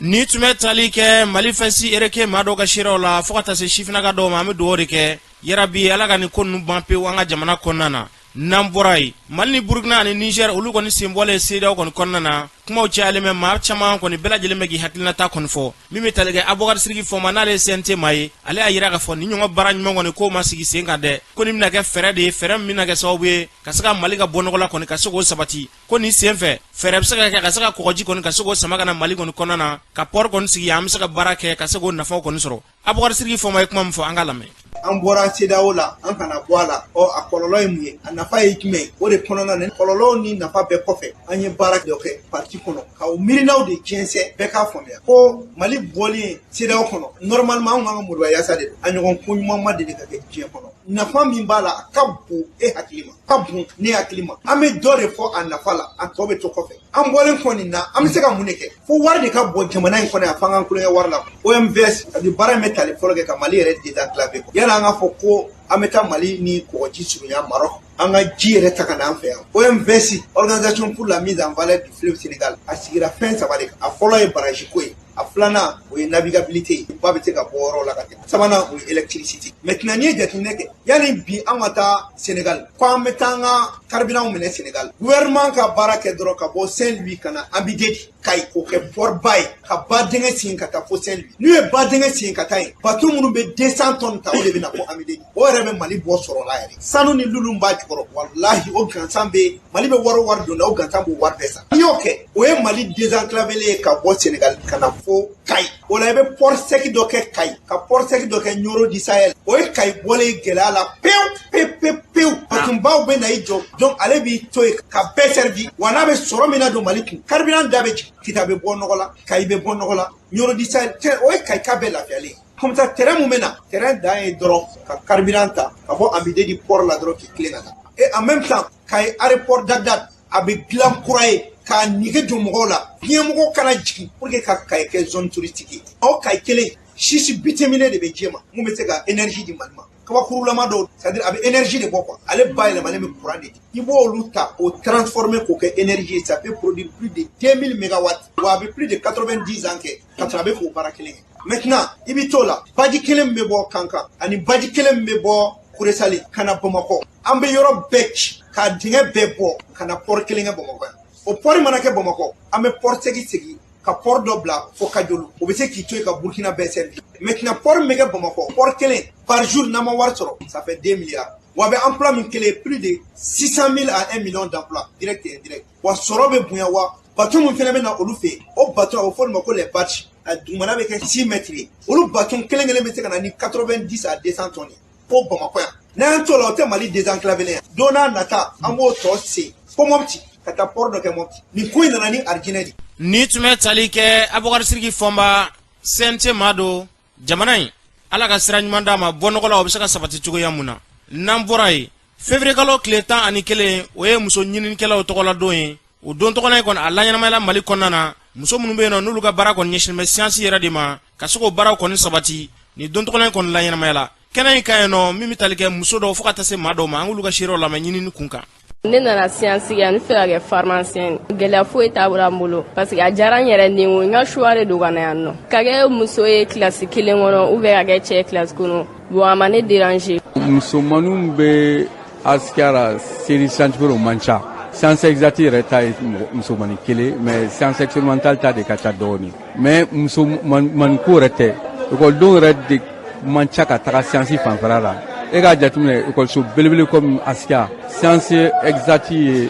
Ni tun bɛ tali kɛ Mali fɛsi ereke maa dɔw ka seerew la, fo ka taa se sifinnaka dɔw ma. An bɛ dugawu de kɛ yarabi, Ala ka nin ko ninnu ban pewu an ka jamana kɔnɔna na. N'an bɔra yen, Mali ni Burukina ani Nizɛri, olu kɔni sen bɔlen CEDEAO kɔni kɔnɔna na, kumaw cayalen bɛ. Maa caman kɔni bɛɛ lajɛlen bɛ k'i hakilinata kɔni fɔ. Min bɛ tali kɛ Abubakari Siriki Fɔnba, n'ale ye CNT maa ye, ale y'a yira k'a fɔ ni ɲɔgɔn baara ɲuman kɔni k'o ma sigi sen kan dɛ, ko nin bɛna kɛ fɛɛrɛ de ye, fɛɛrɛ min bɛna kɛ sababu ye ka se ka Mali ka bɔ nɔgɔ la kɔni, ka se k'o sabati. Ko nin sen fɛ, fɛɛrɛ bɛ se ka kɛ ka se ka kɔgɔji kɔni, ka se k'o sama ka na Mali kɔni kɔnɔna na, ka port kɔni sigi, an bɛ se ka baara kɛ ka se k'o nafaw kɔni sɔrɔ. Abubakari Siriki Fɔnba ye kuma min fɔ, an ka lamɛn. An bɔra CEDEAO la, an kana bɔ a la. Ɔ, a kɔlɔlɔ ye mun ye? A nafa ye jumɛn ye? O de kɔnɔna na, kɔlɔlɔw ni nafa bɛɛ kɔfɛ, an ye baara dɔ kɛ parti kɔnɔ ka o miirinaw de jɛnsɛn, bɛɛ k'a faamuya ko Mali bɔlen CEDEAO kɔnɔ, normalement anw kan ka moriba yasa de don. A ɲɔgɔn ko ɲuman ma deli ka kɛ diɲɛ kɔnɔ. Nafa min b'a la, a ka bon e hakili ma, ka bon ne hakili ma. An bɛ dɔ de fɔ a nafa la, a tɔ bɛ to kɔfɛ. An bɔlen kɔ nin na, an bɛ se ka mun de kɛ? Fo wari de ka bɔ jamana in kɔnɔ yan, f'an k'an kulonkɛ wari la. OMVS, c'est baara in bɛ tali fɔlɔ kɛ ka Mali yɛrɛ désenclaver. Yanni an k'a fɔ ko an bɛ taa Mali ni kɔgɔji surunya Maroc, an ka ji yɛrɛ ta ka na an fɛ yan. OMVS, Organisation pour la mise en valeur du fleuve Sénégal, a sigira fɛn saba de kan. A fɔlɔ ye barrage ko ye, a filanan o ye navigabilité ye, ba bɛ se ka bɔ yɔrɔ la ka tɛmɛ, sabanan o ye électricité. Maintenant, n'i ye jateminɛ kɛ, yanni bi an ka taa Sénégal ko an bɛ taa an ka carburant minɛ Sénégal, gouvernement ka baara kɛ dɔrɔn ka bɔ Saint-Louis ka na Ambidédi, Kayi, k'o kɛ port ba ye, ka ba dingɛ sen ka taa fo Saint-Louis. N'u ye ba dingɛ sen ka taa yen, bateau minnu bɛ 200 tonnes ta, o de bɛ na fo Ambidédi. O yɛrɛ bɛ Mali bɔ sɔrɔ la yɛrɛ. Sanu ni lulu b'a jukɔrɔ, walahi, o gansan bɛ Mali bɛ wari o wari don na, o gansan b'o wari bɛɛ san. N'i y'o kɛ, o ye Mali désenclavé ye ka bɔ Sénégal ka na fo Kayi. O la, i bɛ port sec dɔ kɛ Kayi, ka port sec dɔ kɛ Nioro du Sahel. O ye Kayi bɔlen gɛlɛya la pewu pewu pewu pewu. Bateaubaw bɛ na i jɔ, donc ale b'i to yen ka bɛɛ servi. Wa n'a bɛ sɔrɔ min na don Mali kun, carburant da bɛ jigin, Kita bɛ bɔ nɔgɔ la, Kayi bɛ bɔ nɔgɔ la, Nioro du Sahel, o ye Kayi ka bɛɛ lafiyalen. Comme ça, terrain mun bɛ na, terrain dan ye dɔrɔn ka carburant ta ka bɔ Ambidédi port la dɔrɔn, k'i tilen ka taa. Et en même temps, Kayi aéroport Dag-Dag, a bɛ dilan kura ye k'a nege don mɔgɔw la, diɲɛ mɔgɔw kana jigin, pour que ka Kayi kɛ zone touristique ye. O Kayi kelen, schiste bitumineux de bɛ diɲɛ ma mun bɛ se ka énergie di Mali ma. Kabakurulama dɔw, c'est à dire a bɛ énergie de bɔ quoi, ale bayɛlɛmalen bɛ courant de di. I b'olu ta k'o transformer k'o kɛ énergie ye, ça peut produire plus de 2000 mégawatts. Wa a bɛ plus de 90 ans kɛ ka sɔrɔ a bɛ k'o baara kelen kɛ. Maintenant, i bɛ t'o la, baji kelen min bɛ bɔ Kankan ani baji kelen min bɛ bɔ Kuresali ka na Bamakɔ, an bɛ yɔrɔ bɛɛ ci k'a dingɛ bɛɛ bɔ ka na port kelen kɛ Bamakɔ yan. O port mana kɛ Bamakɔ, an bɛ port sec segin ka port dɔ bila fo Kajolu, o bɛ se k'i to yen ka Burkina bɛɛ servi. Maintenant, port min bɛ kɛ Bamakɔ, port kelen par jour, n'an ma wari sɔrɔ, ça fait 2 milliards. Wa a bɛ emploi min créer, plus de 600 000 à 1 million d'emplois direct et indirect. Wa sɔrɔ bɛ bonya. Wa bateau min fana bɛ na olu fɛ yen, o bateau, a bɛ fɔ olu ma ko les barges, a dugumana bɛ kɛ 6 mètres ye. Olu bateau kelen kelen bɛ se ka na ni 90 à 200 tonnes ye fo Bamakɔ yan. N'an y'an t'o la, o tɛ Mali désenclavé yan. Don n'a nata, an b'o tɔ sen fo Mopti, ka taa port dɔ kɛ Mopti. Nin ko in nana ni arijinɛ de. Ni tun bɛ tali kɛ Abubakari Siriki Fɔnba, CNT maa don. Jamana in, Ala ka sira ɲuman d'a ma, bɔ nɔgɔ la, o bɛ se ka sabati cogoya mun na. N'an bɔra yen, février kalo tile 11, o ye muso ɲininikɛlaw tɔgɔladon ye. O don tɔgɔla in kɔni, a laɲɛnamayala Mali kɔnɔna na. Muso minnu bɛ yen nɔ, n'olu ka baara kɔni ɲɛsinnen bɛ siyansi yɛrɛ de ma, ka se k'o baaraw kɔni sabati, nin don tɔgɔla in kɔni laɲɛnamayala kɛnɛ in ka yen nɔ. Min bɛ tali kɛ muso dɔw fo ka taa se maa dɔw ma, an k'olu ka seerew lamɛn ɲinini kun kan. Ne nana siyansi kɛ, n fɛ ka kɛ pharmacien. Gɛlɛya foyi t'a bolo an bolo, parce que a diyara n yɛrɛ ni ko n ka choix de don ka na yan nɔ. Ka kɛ muso ye kilasi kelen kɔnɔ ou bien ka kɛ cɛ ye kilasi kɔnɔ, bon, a ma ne déranger. Musomaninw bɛ Askia la, série scientifique o man ca. Science exacte yɛrɛ ta ye musomanin kelen, mais science expérimentale ta de ka ca dɔɔni. Mais musomanin ko yɛrɛ tɛ, ekɔlidenw yɛrɛ de man ca ka taga science fanfɛla la. E k'a jateminɛ, ekɔliso belebele comme Askia, science exacte ye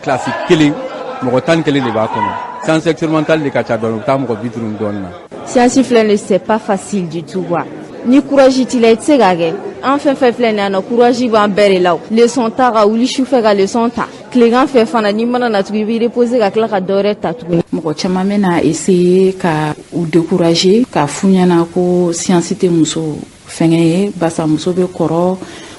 kilasi kelen, mɔgɔ 11 de b'a kɔnɔ. Science expérimentale de ka ca dɔɔni, u bɛ taa mɔgɔ 50 dɔɔni na. Science filɛ nin, c'est pas facile du tout quoi. Ni courage t'i la, i tɛ se k'a kɛ. An fɛn fɛn filɛ nin yan nɔ, courage b'an bɛɛ de la. O leçon ta, ka wuli sufɛ ka leçon ta, tilegan fɛ fana, n'i mana na tugun, i b'i reposer ka tila ka dɔ wɛrɛ ta tuguni. Mɔgɔ caman bɛna essayer ka u décourager, k'a f'u ɲɛna ko science tɛ muso fɛngɛ ye, barisa muso bɛ kɔrɔ,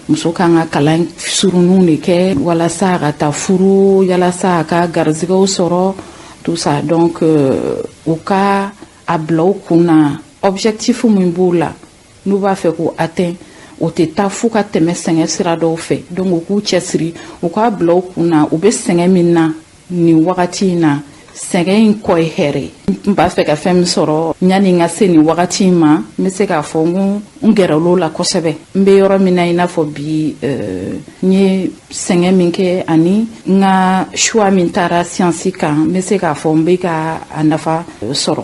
muso kan ka kalan surunninw de kɛ walasa a ka taa furu, walasa a ka garizigɛw sɔrɔ, tout ça. Donc u ka a bila u kun na, objectif min b'u la, n'u b'a fɛ k'o atteindre, o tɛ taa f'u ka tɛmɛ sɛgɛn sira dɔw fɛ. Donc u k'u cɛsiri, u k'a bila u kun na, u bɛ sɛgɛn min na nin wagati in na, sɛgɛn in kɔ ye hɛrɛ ye. N b'a fɛ ka fɛn min sɔrɔ yanni n ka se nin wagati in ma, n bɛ se k'a fɔ n ko n gɛrɛl'o la kosɛbɛ. N bɛ yɔrɔ min na, i n'a fɔ bi, n ye sɛgɛn min kɛ ani n ka choix min taara science kan, n bɛ se k'a fɔ n bɛ ka a nafa sɔrɔ.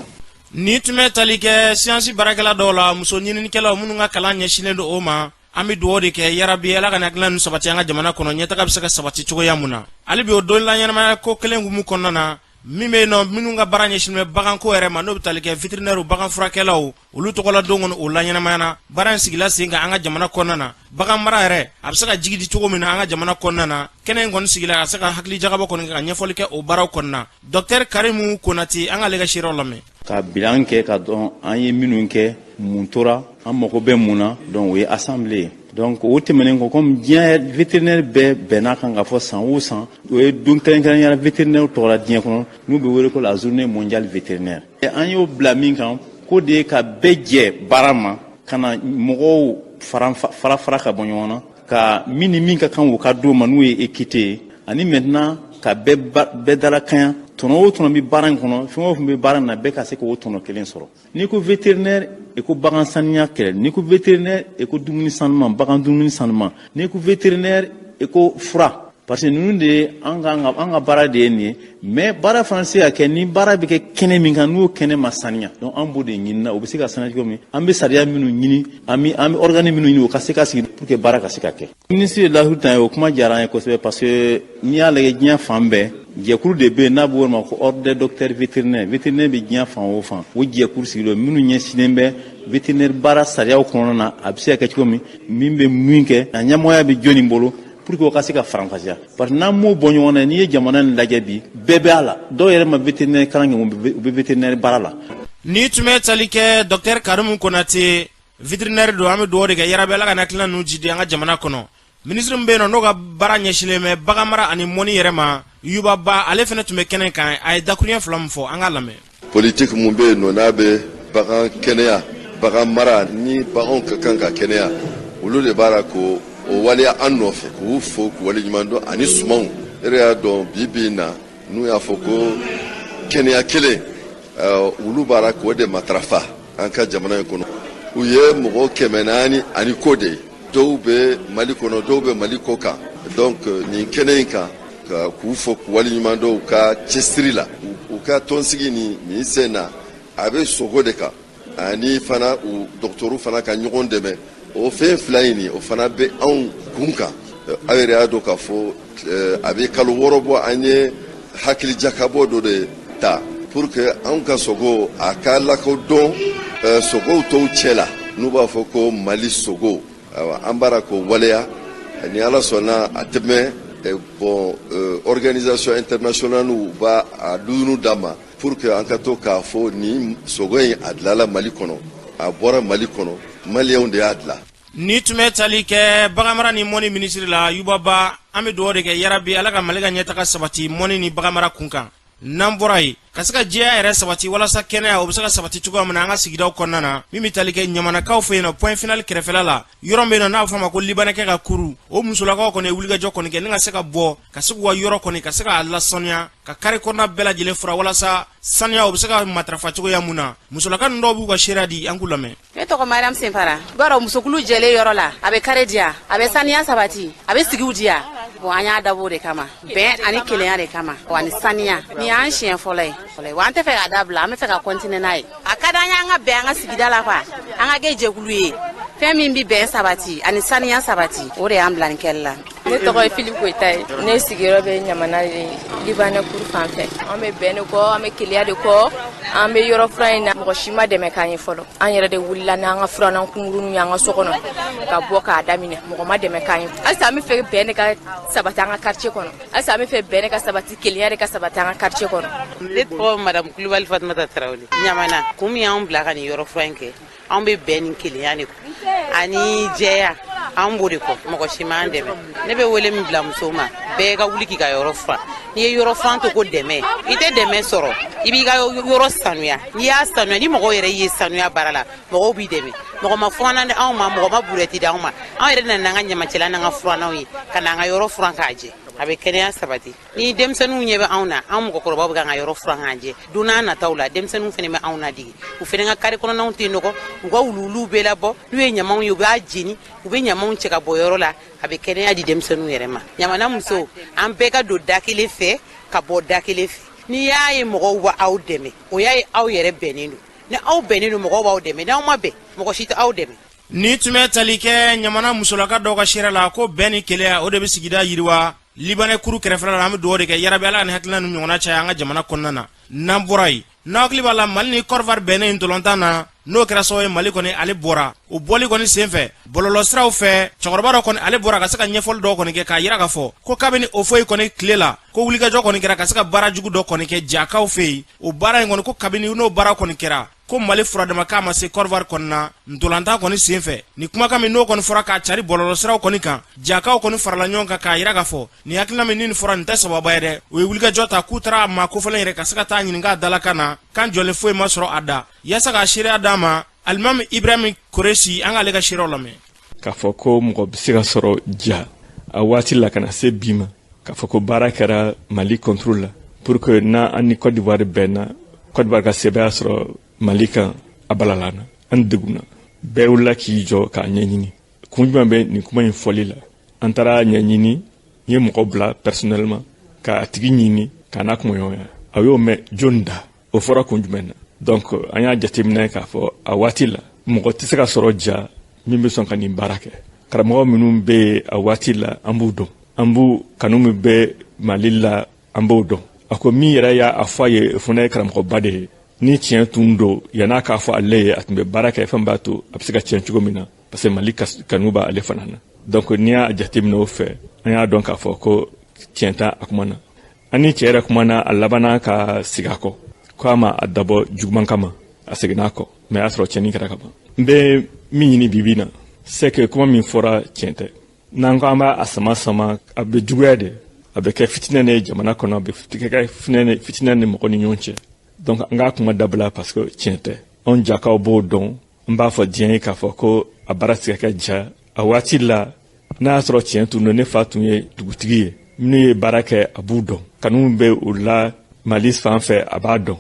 Ni tun bɛ tali kɛ siyansi baarakɛla dɔw la, muso ɲininikɛlaw minnu ka kalan ɲɛsinnen don o ma. An bɛ dugawu de kɛ, yarabi Ala ka hakilina ninnu sabati an ka jamana kɔnɔ, ɲɛtaga bɛ se ka sabati cogoya mun na. Hali bi, o don la ɲɛnamaya ko kelen hukumu kɔnɔna na, min bɛ yen nɔ, minnu ka baara ɲɛsinnen bɛ baganko yɛrɛ ma, n'o bɛ tali kɛ vétérinaire, bagan furakɛlaw, olu tɔgɔla don kɔnɔ, o la ɲɛnamayana. Baara in sigila sen kan an ka jamana kɔnɔna na, bagan mara yɛrɛ a bɛ se ka jigi di cogo min na an ka jamana kɔnɔna na. Kɛnɛ in kɔni sigila ka se ka hakili jagabɔ kɔni, ka ɲɛfɔli kɛ o baaraw kɔnɔna. Docteur Karimu Konate, an k'ale ka seerew lamɛn. Ka bilan kɛ, ka dɔn an ye minnu kɛ, mun tora, an mago bɛ mun na. Donc o ye assemblée ye. Donc o tɛmɛnen kɔ, comme diɲɛ vétérinaire bɛɛ bɛnna kan k'a fɔ san o san, o ye don kɛrɛnkɛrɛnnenya vétérinaire tɔgɔ la diɲɛ kɔnɔ, n'u bɛ wele ko la journée mondiale vétérinaire. An y'o bila min kan ko de ye ka bɛɛ jɛ baara ma, ka na mɔgɔw fara fara fara ka bɔ ɲɔgɔn na, ka min ni min ka kan o ka d'o ma, n'o ye équité ye, ani maintenant ka bɛɛ dalakanya. Tɔnɔ o tɔnɔ bɛ baara in kɔnɔ, fɛn o fɛn bɛ baara in na, bɛɛ ka se k'o tɔnɔ kelen sɔrɔ. N'i ko vétérinaire, i ko bagan saniya kɛlɛ. N'i ko vétérinaire, i ko dumuni sanuman, bagan dumuni sanuman. N'i ko vétérinaire, i ko fura, parce que ninnu de ye an ka baara de ye nin ye. Mais baara fana se ka kɛ ni baara bɛ kɛ kɛnɛ min kan, n'o kɛnɛ ma saniya. Donc an b'o de ɲini na, o bɛ se ka saniya cogo min. An bɛ sariya minnu ɲini, an bɛ organe minnu ɲini, o ka se ka sigi pour que baara ka se ka kɛ. Ministre ye lahidu ta ye, o kuma diyara an ye kosɛbɛ, parce que n'i y'a lajɛ, diɲɛ fan bɛɛ jɛkulu de bɛ yen n'a b'o ma ko ordre des docteurs vétérinaires. Vétérinaire bɛ diɲɛ fan o fan, o jɛkulu sigilen minnu ɲɛsinnen bɛ vétérinaire baara sariyaw kɔnɔna na, a bɛ se ka kɛ cogo min, min bɛ min kɛ, a ɲɛmɔgɔya bɛ jɔnni bolo, pour que o ka se ka faranfasiya. Parce que n'an m'o bɔ ɲɔgɔn na, n'i ye jamana nin lajɛ bi, bɛɛ bɛ a la. Dɔw yɛrɛ ma vétérinaire kalan kɛ, u bɛ vétérinaire baara la. Ni tun bɛ tali kɛ docteur Karimu Konate, vétérinaire don. An bɛ dugawu de kɛ, yarabi Ala ka hakilina ninnu jidi an ka jamana kɔnɔ. Minisiri min bɛ yen nɔ, n'o ka baara ɲɛsinnen bɛ bagan mara ani mɔni yɛrɛ ma, Yuba Ba, ale fana tun bɛ kɛnɛ kan. A ye dakuruɲɛ fila min fɔ, an k'a lamɛn. Politique mun bɛ yen nɔ, n'a bɛ bagan kɛnɛya, bagan mara ni baganw ka kan ka kɛnɛya, olu de b'a la k'o o waleya an nɔfɛ, k'u fo, k'u waleɲuman dɔn. Ani sumanw, e yɛrɛ y'a dɔn bi bi in na, n'u y'a fɔ ko kɛnɛya kelen, olu b'a la k'o de matarafa an ka jamana in kɔnɔ. U ye mɔgɔ 400 ani ko de ye, dɔw bɛ Mali kɔnɔ, dɔw bɛ Mali kɔ kan. Donc nin kɛnɛ in kan, k'u fɔ, k'u waleɲuman dɔn u ka cɛsiri la, u ka tɔnsigi nin sen na, a bɛ sogo de kan, ani fana u dɔgɔtɔrɔw fana ka ɲɔgɔn dɛmɛ. O fɛn fila in nin, o fana bɛ anw kun kan. Aw yɛrɛ y'a dɔn k'a fɔ a bɛ kalo 6 bɔ, an ye hakili jakabɔ dɔ de ta pour que anw ka sogo a ka lakodɔn sogow tɔw cɛ la, n'u b'a fɔ ko Mali sogo. Ayiwa, an b'ara k'o waleya ni Ala sɔnna a tɛmɛ. Bon, organisation internationale b'a a dumuni d'an ma pour que an ka to k'a fɔ nin sogo in, a dilanla Mali kɔnɔ, a bɔra Mali kɔnɔ, Maliyɛnw de y'a dilan. Ni tun bɛ tali kɛ baganmara ni mɔni minisiri la, Yuba Ba. An bɛ dugawu de kɛ, yarabi Ala ka Mali ka ɲɛtaga sabati mɔni ni baganmara kun kan. N'an bɔra yen, ka se ka jɛya yɛrɛ sabati walasa kɛnɛya o bɛ se ka sabati cogoya min na an ka sigidaw kɔnɔna na, min bɛ tali kɛ ɲamanakaw fɛ yen nɔ, Point Final kɛrɛfɛla la, yɔrɔ min bɛ yen nɔ n'a bɛ fɔ a ma ko libanɛkɛ ka kuru, o musolakaw kɔni ye wulikajɔ kɔni kɛ ni ka se ka bɔ ka se k'u ka yɔrɔ kɔni ka se k'a lasaniya, ka kare kɔnɔna bɛɛ lajɛlen furan walasa saniya o bɛ se ka matarafa cogoya mun na. Musolaka ninnu dɔw b'u ka seereya di, an k'u lamɛn. Ne tɔgɔ Mariam Senfara. I b'a dɔn musokulu jɛlen yɔrɔ la, a bɛ kare diya, a bɛ saniya sabati, a bɛ sigiw diya. Bon, an y'a dabɔ o de kama, bɛn ani kelenya de kama, wa ni saniya. Nin y'an siɲɛ fɔlɔ ye. Wa an tɛ fɛ k'a dabila, an bɛ fɛ ka continuer n'a ye. A ka d'an ye an ka bɛn an ka sigida la quoi, an ka kɛ jɛkulu ye. Fɛn min bɛ bɛn sabati ani saniya sabati, o de y'an bila nin kɛli la. Ne tɔgɔ ye Philippe Koyita ye. Ne sigiyɔrɔ bɛ Ɲamana de, Libanais cour fan fɛ. An bɛ bɛn de kɔ, an bɛ kelenya de kɔ, an bɛ yɔrɔ furan in na. Mɔgɔ si ma dɛmɛ k'an ye fɔlɔ. An yɛrɛ de wulila n'an ka furannan kunkurunninw y'an ka so kɔnɔ ka bɔ k'a daminɛ. Mɔgɔ ma dɛmɛ k'an ye. Halisa an bɛ fɛ bɛn de ka sabati an ka quartier kɔnɔ. Halisa an bɛ fɛ bɛn de ka sabati, kelenya de ka sabati an ka quartier kɔnɔ. Ne tɔgɔ Madame Kulibali Fatumata Tarawele. Ɲamana, kun min y'an bila ka nin yɔrɔ furan in kɛ, anw bɛ bɛn ni kelenya de kɔ ani jɛya, an b'o de kɔ. Mɔgɔ si m'an dɛmɛ. Ne bɛ wele min bila musow ma, bɛɛ ka wuli k'i ka yɔrɔ furan. N'i ye yɔrɔ furan to ko dɛmɛ, i tɛ dɛmɛ sɔrɔ. I b'i ka yɔrɔ sanuya. N'i y'a sanuya, ni mɔgɔw yɛrɛ ye sanuya baara la, mɔgɔw b'i dɛmɛ. Mɔgɔ ma furannan di anw ma, mɔgɔ ma burɛti di anw ma. Anw yɛrɛ nana n'an ka ɲamacɛlan n'an ka furannanw ye ka n'an ka yɔrɔ furan k'a jɛ. A bɛ kɛnɛya sabati. Ni denmisɛnninw ɲɛ bɛ anw na, anw mɔgɔkɔrɔbaw bɛ k'an ka yɔrɔ furan k'an jɛ, don n'a nataw la denmisɛnninw fana bɛ anw ladege. U fana ka kare kɔnɔnaw tɛ nɔgɔ, u ka wuluwuluw bɛ labɔ, n'u ye ɲamanw ye u b'a jeni, u bɛ ɲamanw cɛ ka bɔ yɔrɔ la. A bɛ kɛnɛya di denmisɛnninw yɛrɛ ma. Ɲamana musow, an bɛɛ ka don da kelen fɛ ka bɔ da kelen fɛ. N'i y'a ye mɔgɔw bɛ aw dɛmɛ, o y'a ye aw yɛrɛ bɛnnen don. Ni aw bɛnnen don, mɔgɔw b'aw dɛmɛ. N'aw ma bɛn, mɔgɔ si tɛ aw dɛmɛ. Ni tun bɛ tali kɛ Ɲamana musolaka dɔw ka seereya la ko bɛn ni kelenya, o de bɛ sigida yiriwa Libanais cour kɛrɛfɛla la. An bɛ dugawu de kɛ yarabi Ala ka nin hakilina ninnu ɲɔgɔnna caya an ka jamana kɔnɔna na. N'an bɔra yen, n'aw hakili b'a la, Mali ni Côte d'Ivoire bɛnnen ntolatan na, n'o kɛra sababu ye Mali kɔni ale bɔra. O bɔli kɔni senfɛ bɔlɔlɔsiraw fɛ, cɛkɔrɔba dɔ kɔni ale bɔra ka se ka ɲɛfɔli dɔw kɔni kɛ k'a yira k'a fɔ ko kabini o foyi kɔni tile la, ko wulikajɔ kɔni kɛra ka se ka baara jugu dɔ kɔni kɛ jakaw fɛ yen. O baara in kɔni, ko kabini n'o baara kɔni kɛra, ko Mali furadama k'a ma se Côte d'Ivoire kɔni na ntolatan kɔni senfɛ. Ni kumakan min n'o kɔni fɔra k'a cari bɔlɔlɔsiraw kɔni kan, jakaw kɔni farala ɲɔgɔn kan k'a yira k'a fɔ nin hakilina min ni nin fɔra, nin tɛ sababa ye dɛ. U ye wulikajɔ ta k'u taara maa kofɔlen yɛrɛ ka se ka taa ɲininka a dalakan na, kan jɔlen foyi ma sɔrɔ a da. Yaasa k'a seereya d'a ma, Alimami Ibrahim Koresi, an k'ale ka seereyaw lamɛn. K'a fɔ ko mɔgɔ bɛ se ka sɔrɔ ja a waati la ka na se bi ma, k'a fɔ ko baara kɛra Mali contre la pour que n'an an ni Côte d'Ivoire bɛnna, Côte d'Ivoire ka sebaaya sɔrɔ Mali kan, a balala na, an degunna, bɛɛ wulila k'i jɔ k'a ɲɛɲini. Kun jumɛn bɛ nin kuma in fɔli la? An taara ɲɛɲini, n ye mɔgɔ bila personnellement k'a tigi ɲini k'a n'a kumaɲɔgɔnya. A y'o mɛn jɔn da? O fɔra kun jumɛn na? Donc an y'a jateminɛ k'a fɔ a waati la, mɔgɔ tɛ se ka sɔrɔ ja min bɛ sɔn ka nin baara kɛ. Karamɔgɔ minnu bɛ yen a waati la, an b'u dɔn, an b'u kanu min bɛ Mali la, an b'o dɔn. A ko min yɛrɛ y'a fɔ a ye, o fana ye karamɔgɔba de ye. Ni tiɲɛ tun don, yann'a k'a fɔ ale ye, a tun bɛ baara kɛ fɛn b'a to a bɛ se ka tiɲɛ cogo min na, parce que Mali kanu b'ale fana na. Donc n'i y'a jateminɛ o fɛ, an y'a dɔn k'a fɔ ko tiɲɛ t'a a kuma na. An ni cɛ yɛrɛ kumana, a labanna ka segin a kɔ ko a ma a dabɔ juguman kama, a seginna a kɔ, mais a y'a sɔrɔ tiɲɛni kɛra ka ban. N bɛ min ɲini bibi na, c'est que kuma min fɔra, tiɲɛ tɛ. N'an ko an b'a sama sama, a bɛ juguya de, a bɛ kɛ fitinɛ ne jamana kɔnɔ, a bɛ kɛ fitinɛ ni mɔgɔ ni ɲɔgɔn cɛ. Donc an k'a kuma dabila, parce que tiɲɛ tɛ. Anw jakaw b'o dɔn. N b'a fɔ diɲɛ ye k'a fɔ ko a baara tɛ se ka kɛ ja a waati la. N'a y'a sɔrɔ tiɲɛ tun don, ne fa tun ye dugutigi ye, minnu ye baara kɛ, a b'u dɔn, kanu bɛ u la Mali fan fɛ, a b'a dɔn.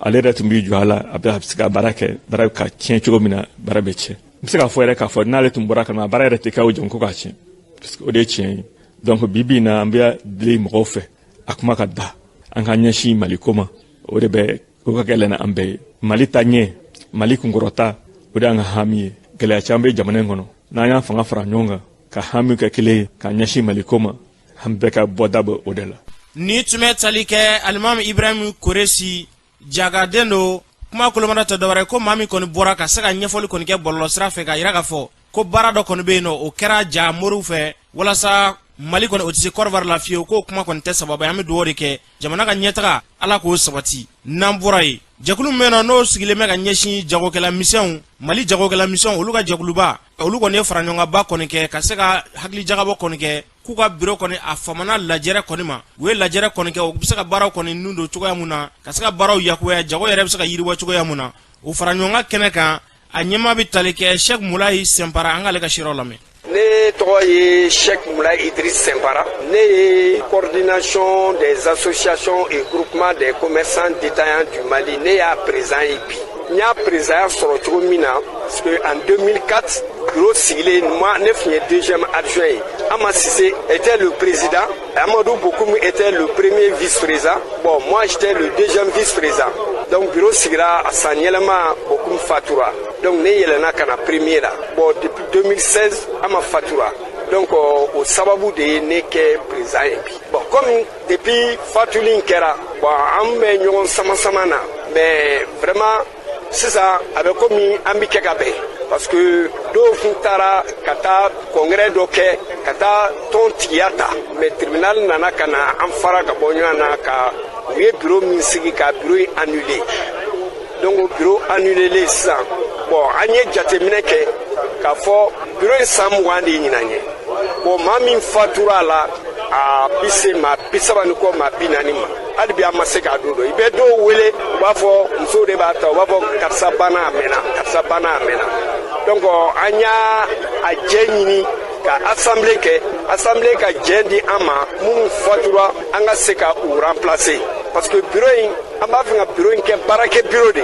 Ale yɛrɛ tun b'i jɔ a la, a bɛ se ka baara kɛ, baara ka tiɲɛ cogo min na, baara bɛ tiɲɛ. N bɛ se k'a fɔ yɛrɛ k'a fɔ n'ale tun bɔra ka na, baara yɛrɛ tɛ kɛ o jama ko k'a tiɲɛ, parce que o de ye tiɲɛ ye. Donc bi bi in na, an bɛ deli mɔgɔw fɛ, a kuma ka da, an ka ɲɛsin Mali ko ma. O de bɛ o ka gɛlɛn an bɛɛ ye. Mali ta ɲɛ, Mali kunkɔrɔta, o de y'an ka hami ye. Gɛlɛya caman bɛ jamana in kɔnɔ. N'an y'an fanga fara ɲɔgɔn kan ka hami kɛ kelen ye ka ɲɛsin Mali ko ma, an bɛɛ ka bɔda bɛ o de la. Ni tun bɛ tali kɛ Alimami Ibrahim Koresi, jakaden don. Kuma kolomada tɛ dɔwɛrɛ ko maa min kɔni bɔra ka se ka ɲɛfɔli kɔni kɛ bɔlɔlɔsira fɛ k'a yira k'a fɔ ko baara dɔ kɔni bɛ yen nɔ, o kɛra ja moriw fɛ walasa Mali kɔni o tɛ se Côte d'Ivoire la fiyewu, k'o kuma kɔni tɛ sababa ye. An bɛ dugawu de kɛ jamana ka ɲɛtaga, Ala k'o sabati. N'an bɔra yen, jɛkulu min bɛ yen nɔ n'o sigilen bɛ ka ɲɛsin jagokɛla misɛnw, Mali jagokɛla misɛnw, olu ka jɛkuluba, olu kɔni ye faraɲɔgɔnkanba kɔni kɛ ka se ka hakilijagabɔ kɔni kɛ. k'u ka biro kɔni a famana lajɛrɛ kɔni ma. U ye lajɛrɛ kɔni kɛ, u bɛ se ka baaraw kɔni nun don cogoya mun na, ka se ka baaraw yakubaya, jago yɛrɛ bɛ se ka yiriwa cogoya mun na. O fara ɲɔgɔn kan kɛnɛ kan, a ɲɛmaa bɛ tali kɛ Sɛki Mulayi Sɛnpara. An k'ale ka seerew lamɛn. Ne tɔgɔ ye Cheikh Moulay Idriss Sempara. Ne ye coordination des associations et groupements des commerçants détaillants du Mali, ne y'a président ye bi. N y'a président sɔrɔ cogo min na, parce que en 2004, bureau sigilen, moi ne tun ye deuxième adjoint ye. Ama Sissé était le président, Amadou Bokoum était le premier vice-président. Bon, moi j'étais le deuxième vice-président. Donc bureau sigira a san yɛlɛma, Bokoum fatura, donc ne yɛlɛnna ka na premier la. Bon, depuis 2016, Ama fatura, donc o sababu de ye ne kɛ président ye bi. Bon, comme depuis fatuli in kɛra, bon, an bɛ ɲɔgɔn sama-sama na, mais vraiment sisan a bɛ komi an bɛ kɛ ka bɛn, parce que dɔw tun taara ka taa congrès dɔ kɛ ka taa tɔn tigiya ta, mais tribunal nana ka na an fara ka bɔ ɲɔgɔn na, ka u ye bureau min sigi, ka bureau in annulé. Donc bureau annulé sisan, bon, an ye jateminɛ kɛ k'a fɔ bureau in san 20 de ye ɲinan ye. Bon, maa min fatura a la, a bi se maa 30 ni kɔ, maa 40 ma. Hali bi an ma se k'a don dɔn. I bɛ dɔw wele, u b'a fɔ musow de b'a ta, u b'a fɔ karisa banna a mɛnna, karisa banna a mɛnna. Donc an y'a a jɛ ɲini ka assemblée kɛ, assemblée ka jɛ di an ma, minnu fatura, an ka se ka u remplacer, parce que bureau in, an b'a fɛ ka bureau in kɛ baarakɛ bureau de.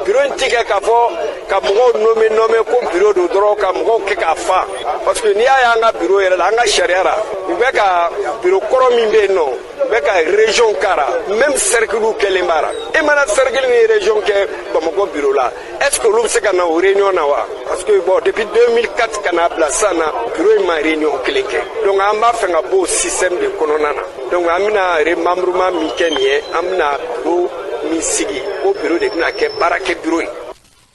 Bureau in ti kɛ k'a fɔ ka mɔgɔw nommer nommer ko bureau don dɔrɔn, ka mɔgɔw kɛ k'a fa, parce que n'i y'a ye an ka bureau yɛrɛ la, an ka sariya la, u bɛ ka bureau kɔrɔ min bɛ yen nɔ, u bɛ ka région k'a la, même cercle kɛlen b'a la. E mana cercle ni région kɛ Bamakɔ bureau la, est ce que olu bɛ se ka na o réunion na wa? Parce que bon, depuis 2004 ka n'a bila sisan na, bureau in ma réunion kelen kɛ. Donc an b'a fɛ ka bɔ o système de kɔnɔna na. Donc an bɛna remembrement min kɛ nin ye, an bɛna bureau min sigi, o bureau de bɛna kɛ baarakɛ bureau ye.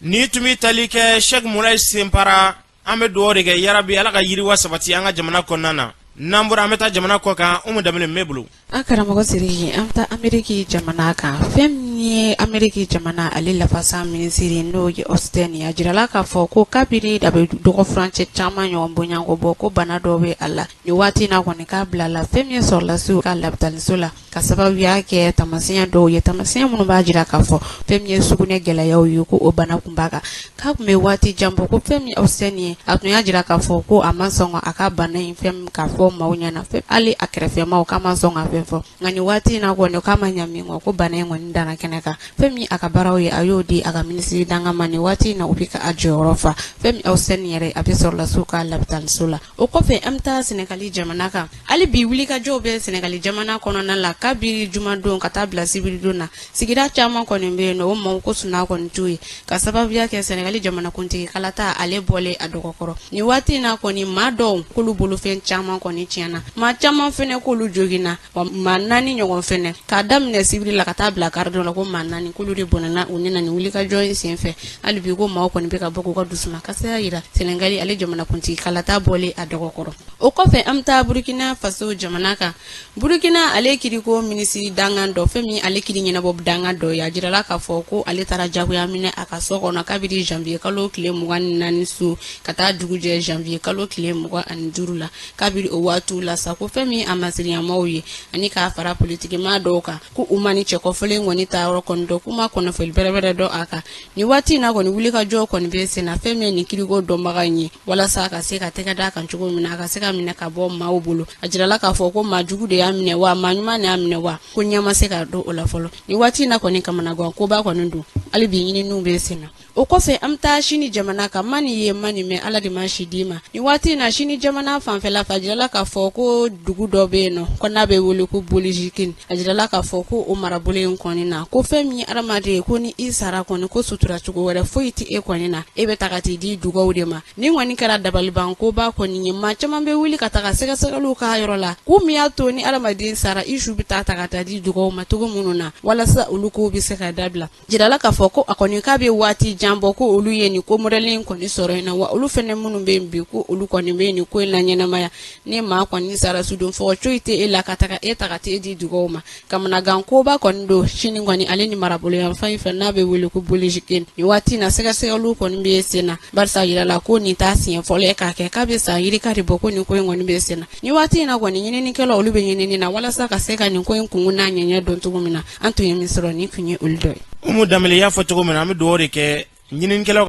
Ni tun bɛ tali kɛ Sɛki Mulayi Senpara, an bɛ dugawu de kɛ, yarabi Ala ka yiriwa sabati an ka jamana kɔnɔna na. N'an bɔra, an bɛ taa jamana kɔ kan. Umu Danbele bɛ bolo. An karamɔgɔ Siriki, an bɛ taa Ameriki jamana kan. Fɛn min ye Ameriki jamana ale lafasa minisiri, n'o ye Austin ye, a jirala k'a fɔ ko kabini a bɛ dɔgɔ furancɛ caman ɲɔgɔn bɔɲɔgɔnko bɔ, ko bana dɔ bɛ a la nin waati in na kɔni, k'a bilala fɛn min ye sɔrɔlasiw ka labitaniso la, ka sababuya kɛ taamasiyɛn dɔw ye, taamasiyɛn minnu b'a jira k'a fɔ fɛn min ye sugunɛ gɛlɛyaw ye, ko o bana kun b'a kan, k'a tun bɛ waati jan bɔ. Ko fɛn min Austin ye, a tun y'a jira k'a fɔ ko a ma sɔn a ka bana in fɛn k'a fɔ maaw ɲɛna, hali a kɛrɛfɛmaw, k'a ma sɔn ka fɛn fɔ. Nka nin waati in na kɔni, k'a ma ɲa min kɔ, ko bana in kɔni danna kɛnɛ kan. Fɛn min a ka baaraw ye, a y'o di a ka minisiri dankan ma. Nin waati in na, u bɛ ka a jɔyɔrɔ fa. Fɛn min Austin yɛrɛ, a bɛ sɔrɔlasiw ka labitaniso la. O kɔfɛ, an bɛ taa Sɛnɛgali jamana kan. Hali bi wulikajɔw bɛ Sɛnɛgali jamana kɔnɔna la kabini jumadon ka taa bila sibiridon na. Sigida caman kɔni bɛ yen nɔ, o maaw ko sunaa kɔni t'u ye, ka sababuya kɛ Sɛnɛgali jamanakuntigi kalata ale bɔlen a dɔgɔkɔrɔ. Nin waati in na kɔni, maa dɔw k'olu bolofɛn caman kɔni tiɲɛna, maa caman fɛnɛ k'olu joginna, wa maa 4 ɲɔgɔn fɛnɛ, k'a daminɛ sibiri la ka taa bila karidon la, ko maa 4 k'olu de bɔnɛna u ni na nin wulikajɔ in senfɛ. Hali bi ko maaw kɔni bɛ ka bɔ k'u ka dusumakasiya jira Sɛnɛgali ale jamanakuntigi kalata bɔlen a dɔgɔkɔrɔ. O kɔfɛ, an bɛ taa Burukina Faso jamana kan. Burukina ale kiriko minisiri dankan dɔ, fɛn min ale kiri ɲɛnabɔ dankan dɔ ye, a jirala k'a fɔ ko ale taara jagoya minɛ a ka so kɔnɔ kabini janvier kalo tile 24 su ka taa dugu jɛ janvier kalo tile 25 la. Kabini o waatiw la sa, ko fɛn min a masiriɲamaw ye ani k'a fara politikimaa dɔw kan, ko u ma ni cɛ kɔfɔlen kɔni taa yɔrɔ kɔni dɔn, k'u ma kunnafoni bɛrɛbɛrɛ dɔn a kan. Nin waati in na kɔni, wulikajɔ kɔni bɛ sen na, fɛn min ye nin kiriko dɔnbaga in ye, walasa a ka se ka tɛgɛ d'a kan cogo min na, a ka se ka minɛ ka bɔ maaw bolo. A jirala k'a fɔ ko maa jugu de y'a minɛ wa, maa ɲuman de y'a minɛ wa, ko ɲɛ ma se ka don o la fɔlɔ. Nin waati in na kɔni, kamanagan koba kɔni don, hali bi ɲininiw bɛ sen na. O kɔfɛ, an bɛ taa Sini jamana kan. Ma nin ye, ma nin mɛn, Ala de ma si d'i ma. Nin waati in na, Sini jamana fanfɛla fɛ, a jirala k'a fɔ ko dugu dɔ bɛ yen nɔ, ko n'a bɛ wele ko Bolijikin. A jirala k'a fɔ ko o marabolo in kɔni na, ko fɛn min ye adamaden ye, ko ni i sara kɔni, ko sutura cogo wɛrɛ foyi tɛ e kɔni na, e bɛ ta ka t'i di dugaw de ma. Nin kɔni kɛra dabaliban koba kɔni ye. Maa caman bɛ wuli ka taga sɛgɛsɛgɛliw k'a yɔrɔ la, ko min y'a to ni adamaden sara, i su bɛ taa ta ka taa di dugaw ma cogo minnu na walasa olu kow bɛ se ka dabila. Jirala k'a fɔ ko a kɔni k'a bɛ waati jan bɔ ko olu ye nin ko mɔdɛli in kɔni sɔrɔ yen na, wa olu fɛnɛ minnu bɛ yen bi, ko olu kɔni bɛ nin ko in la ɲɛnamaya. Ni maa kɔni sara sudon fɔgɔ coyi tɛ e la ka taga e ta ka t'e di dugaw ma. Kamanagan koba kɔni don sini kɔni ale ni marabolo yanfan in fɛ n'a bɛ wele ko Bolejike. Nin waati na, sɛgɛsɛgɛliw kɔni bɛ sen na, barisa yirala ko nin t'a siɲɛ fɔlɔ ye k'a kɛ, k'a bɛ san yirika de bɔ ko nin ko in kɔni bɛ sen na. Nin waati in na kɔni, ɲininikɛlaw olu bɛ ɲinini na walasa ka se ka nin ko in kunkun n'a ɲɛɲɛ dɔn cogo min na. An tun ye min sɔrɔ, nin tun ye olu dɔ ye. Umu Danbele, y'a fɔ cogo min na, an bɛ dugawu de kɛ ɲininikɛlaw.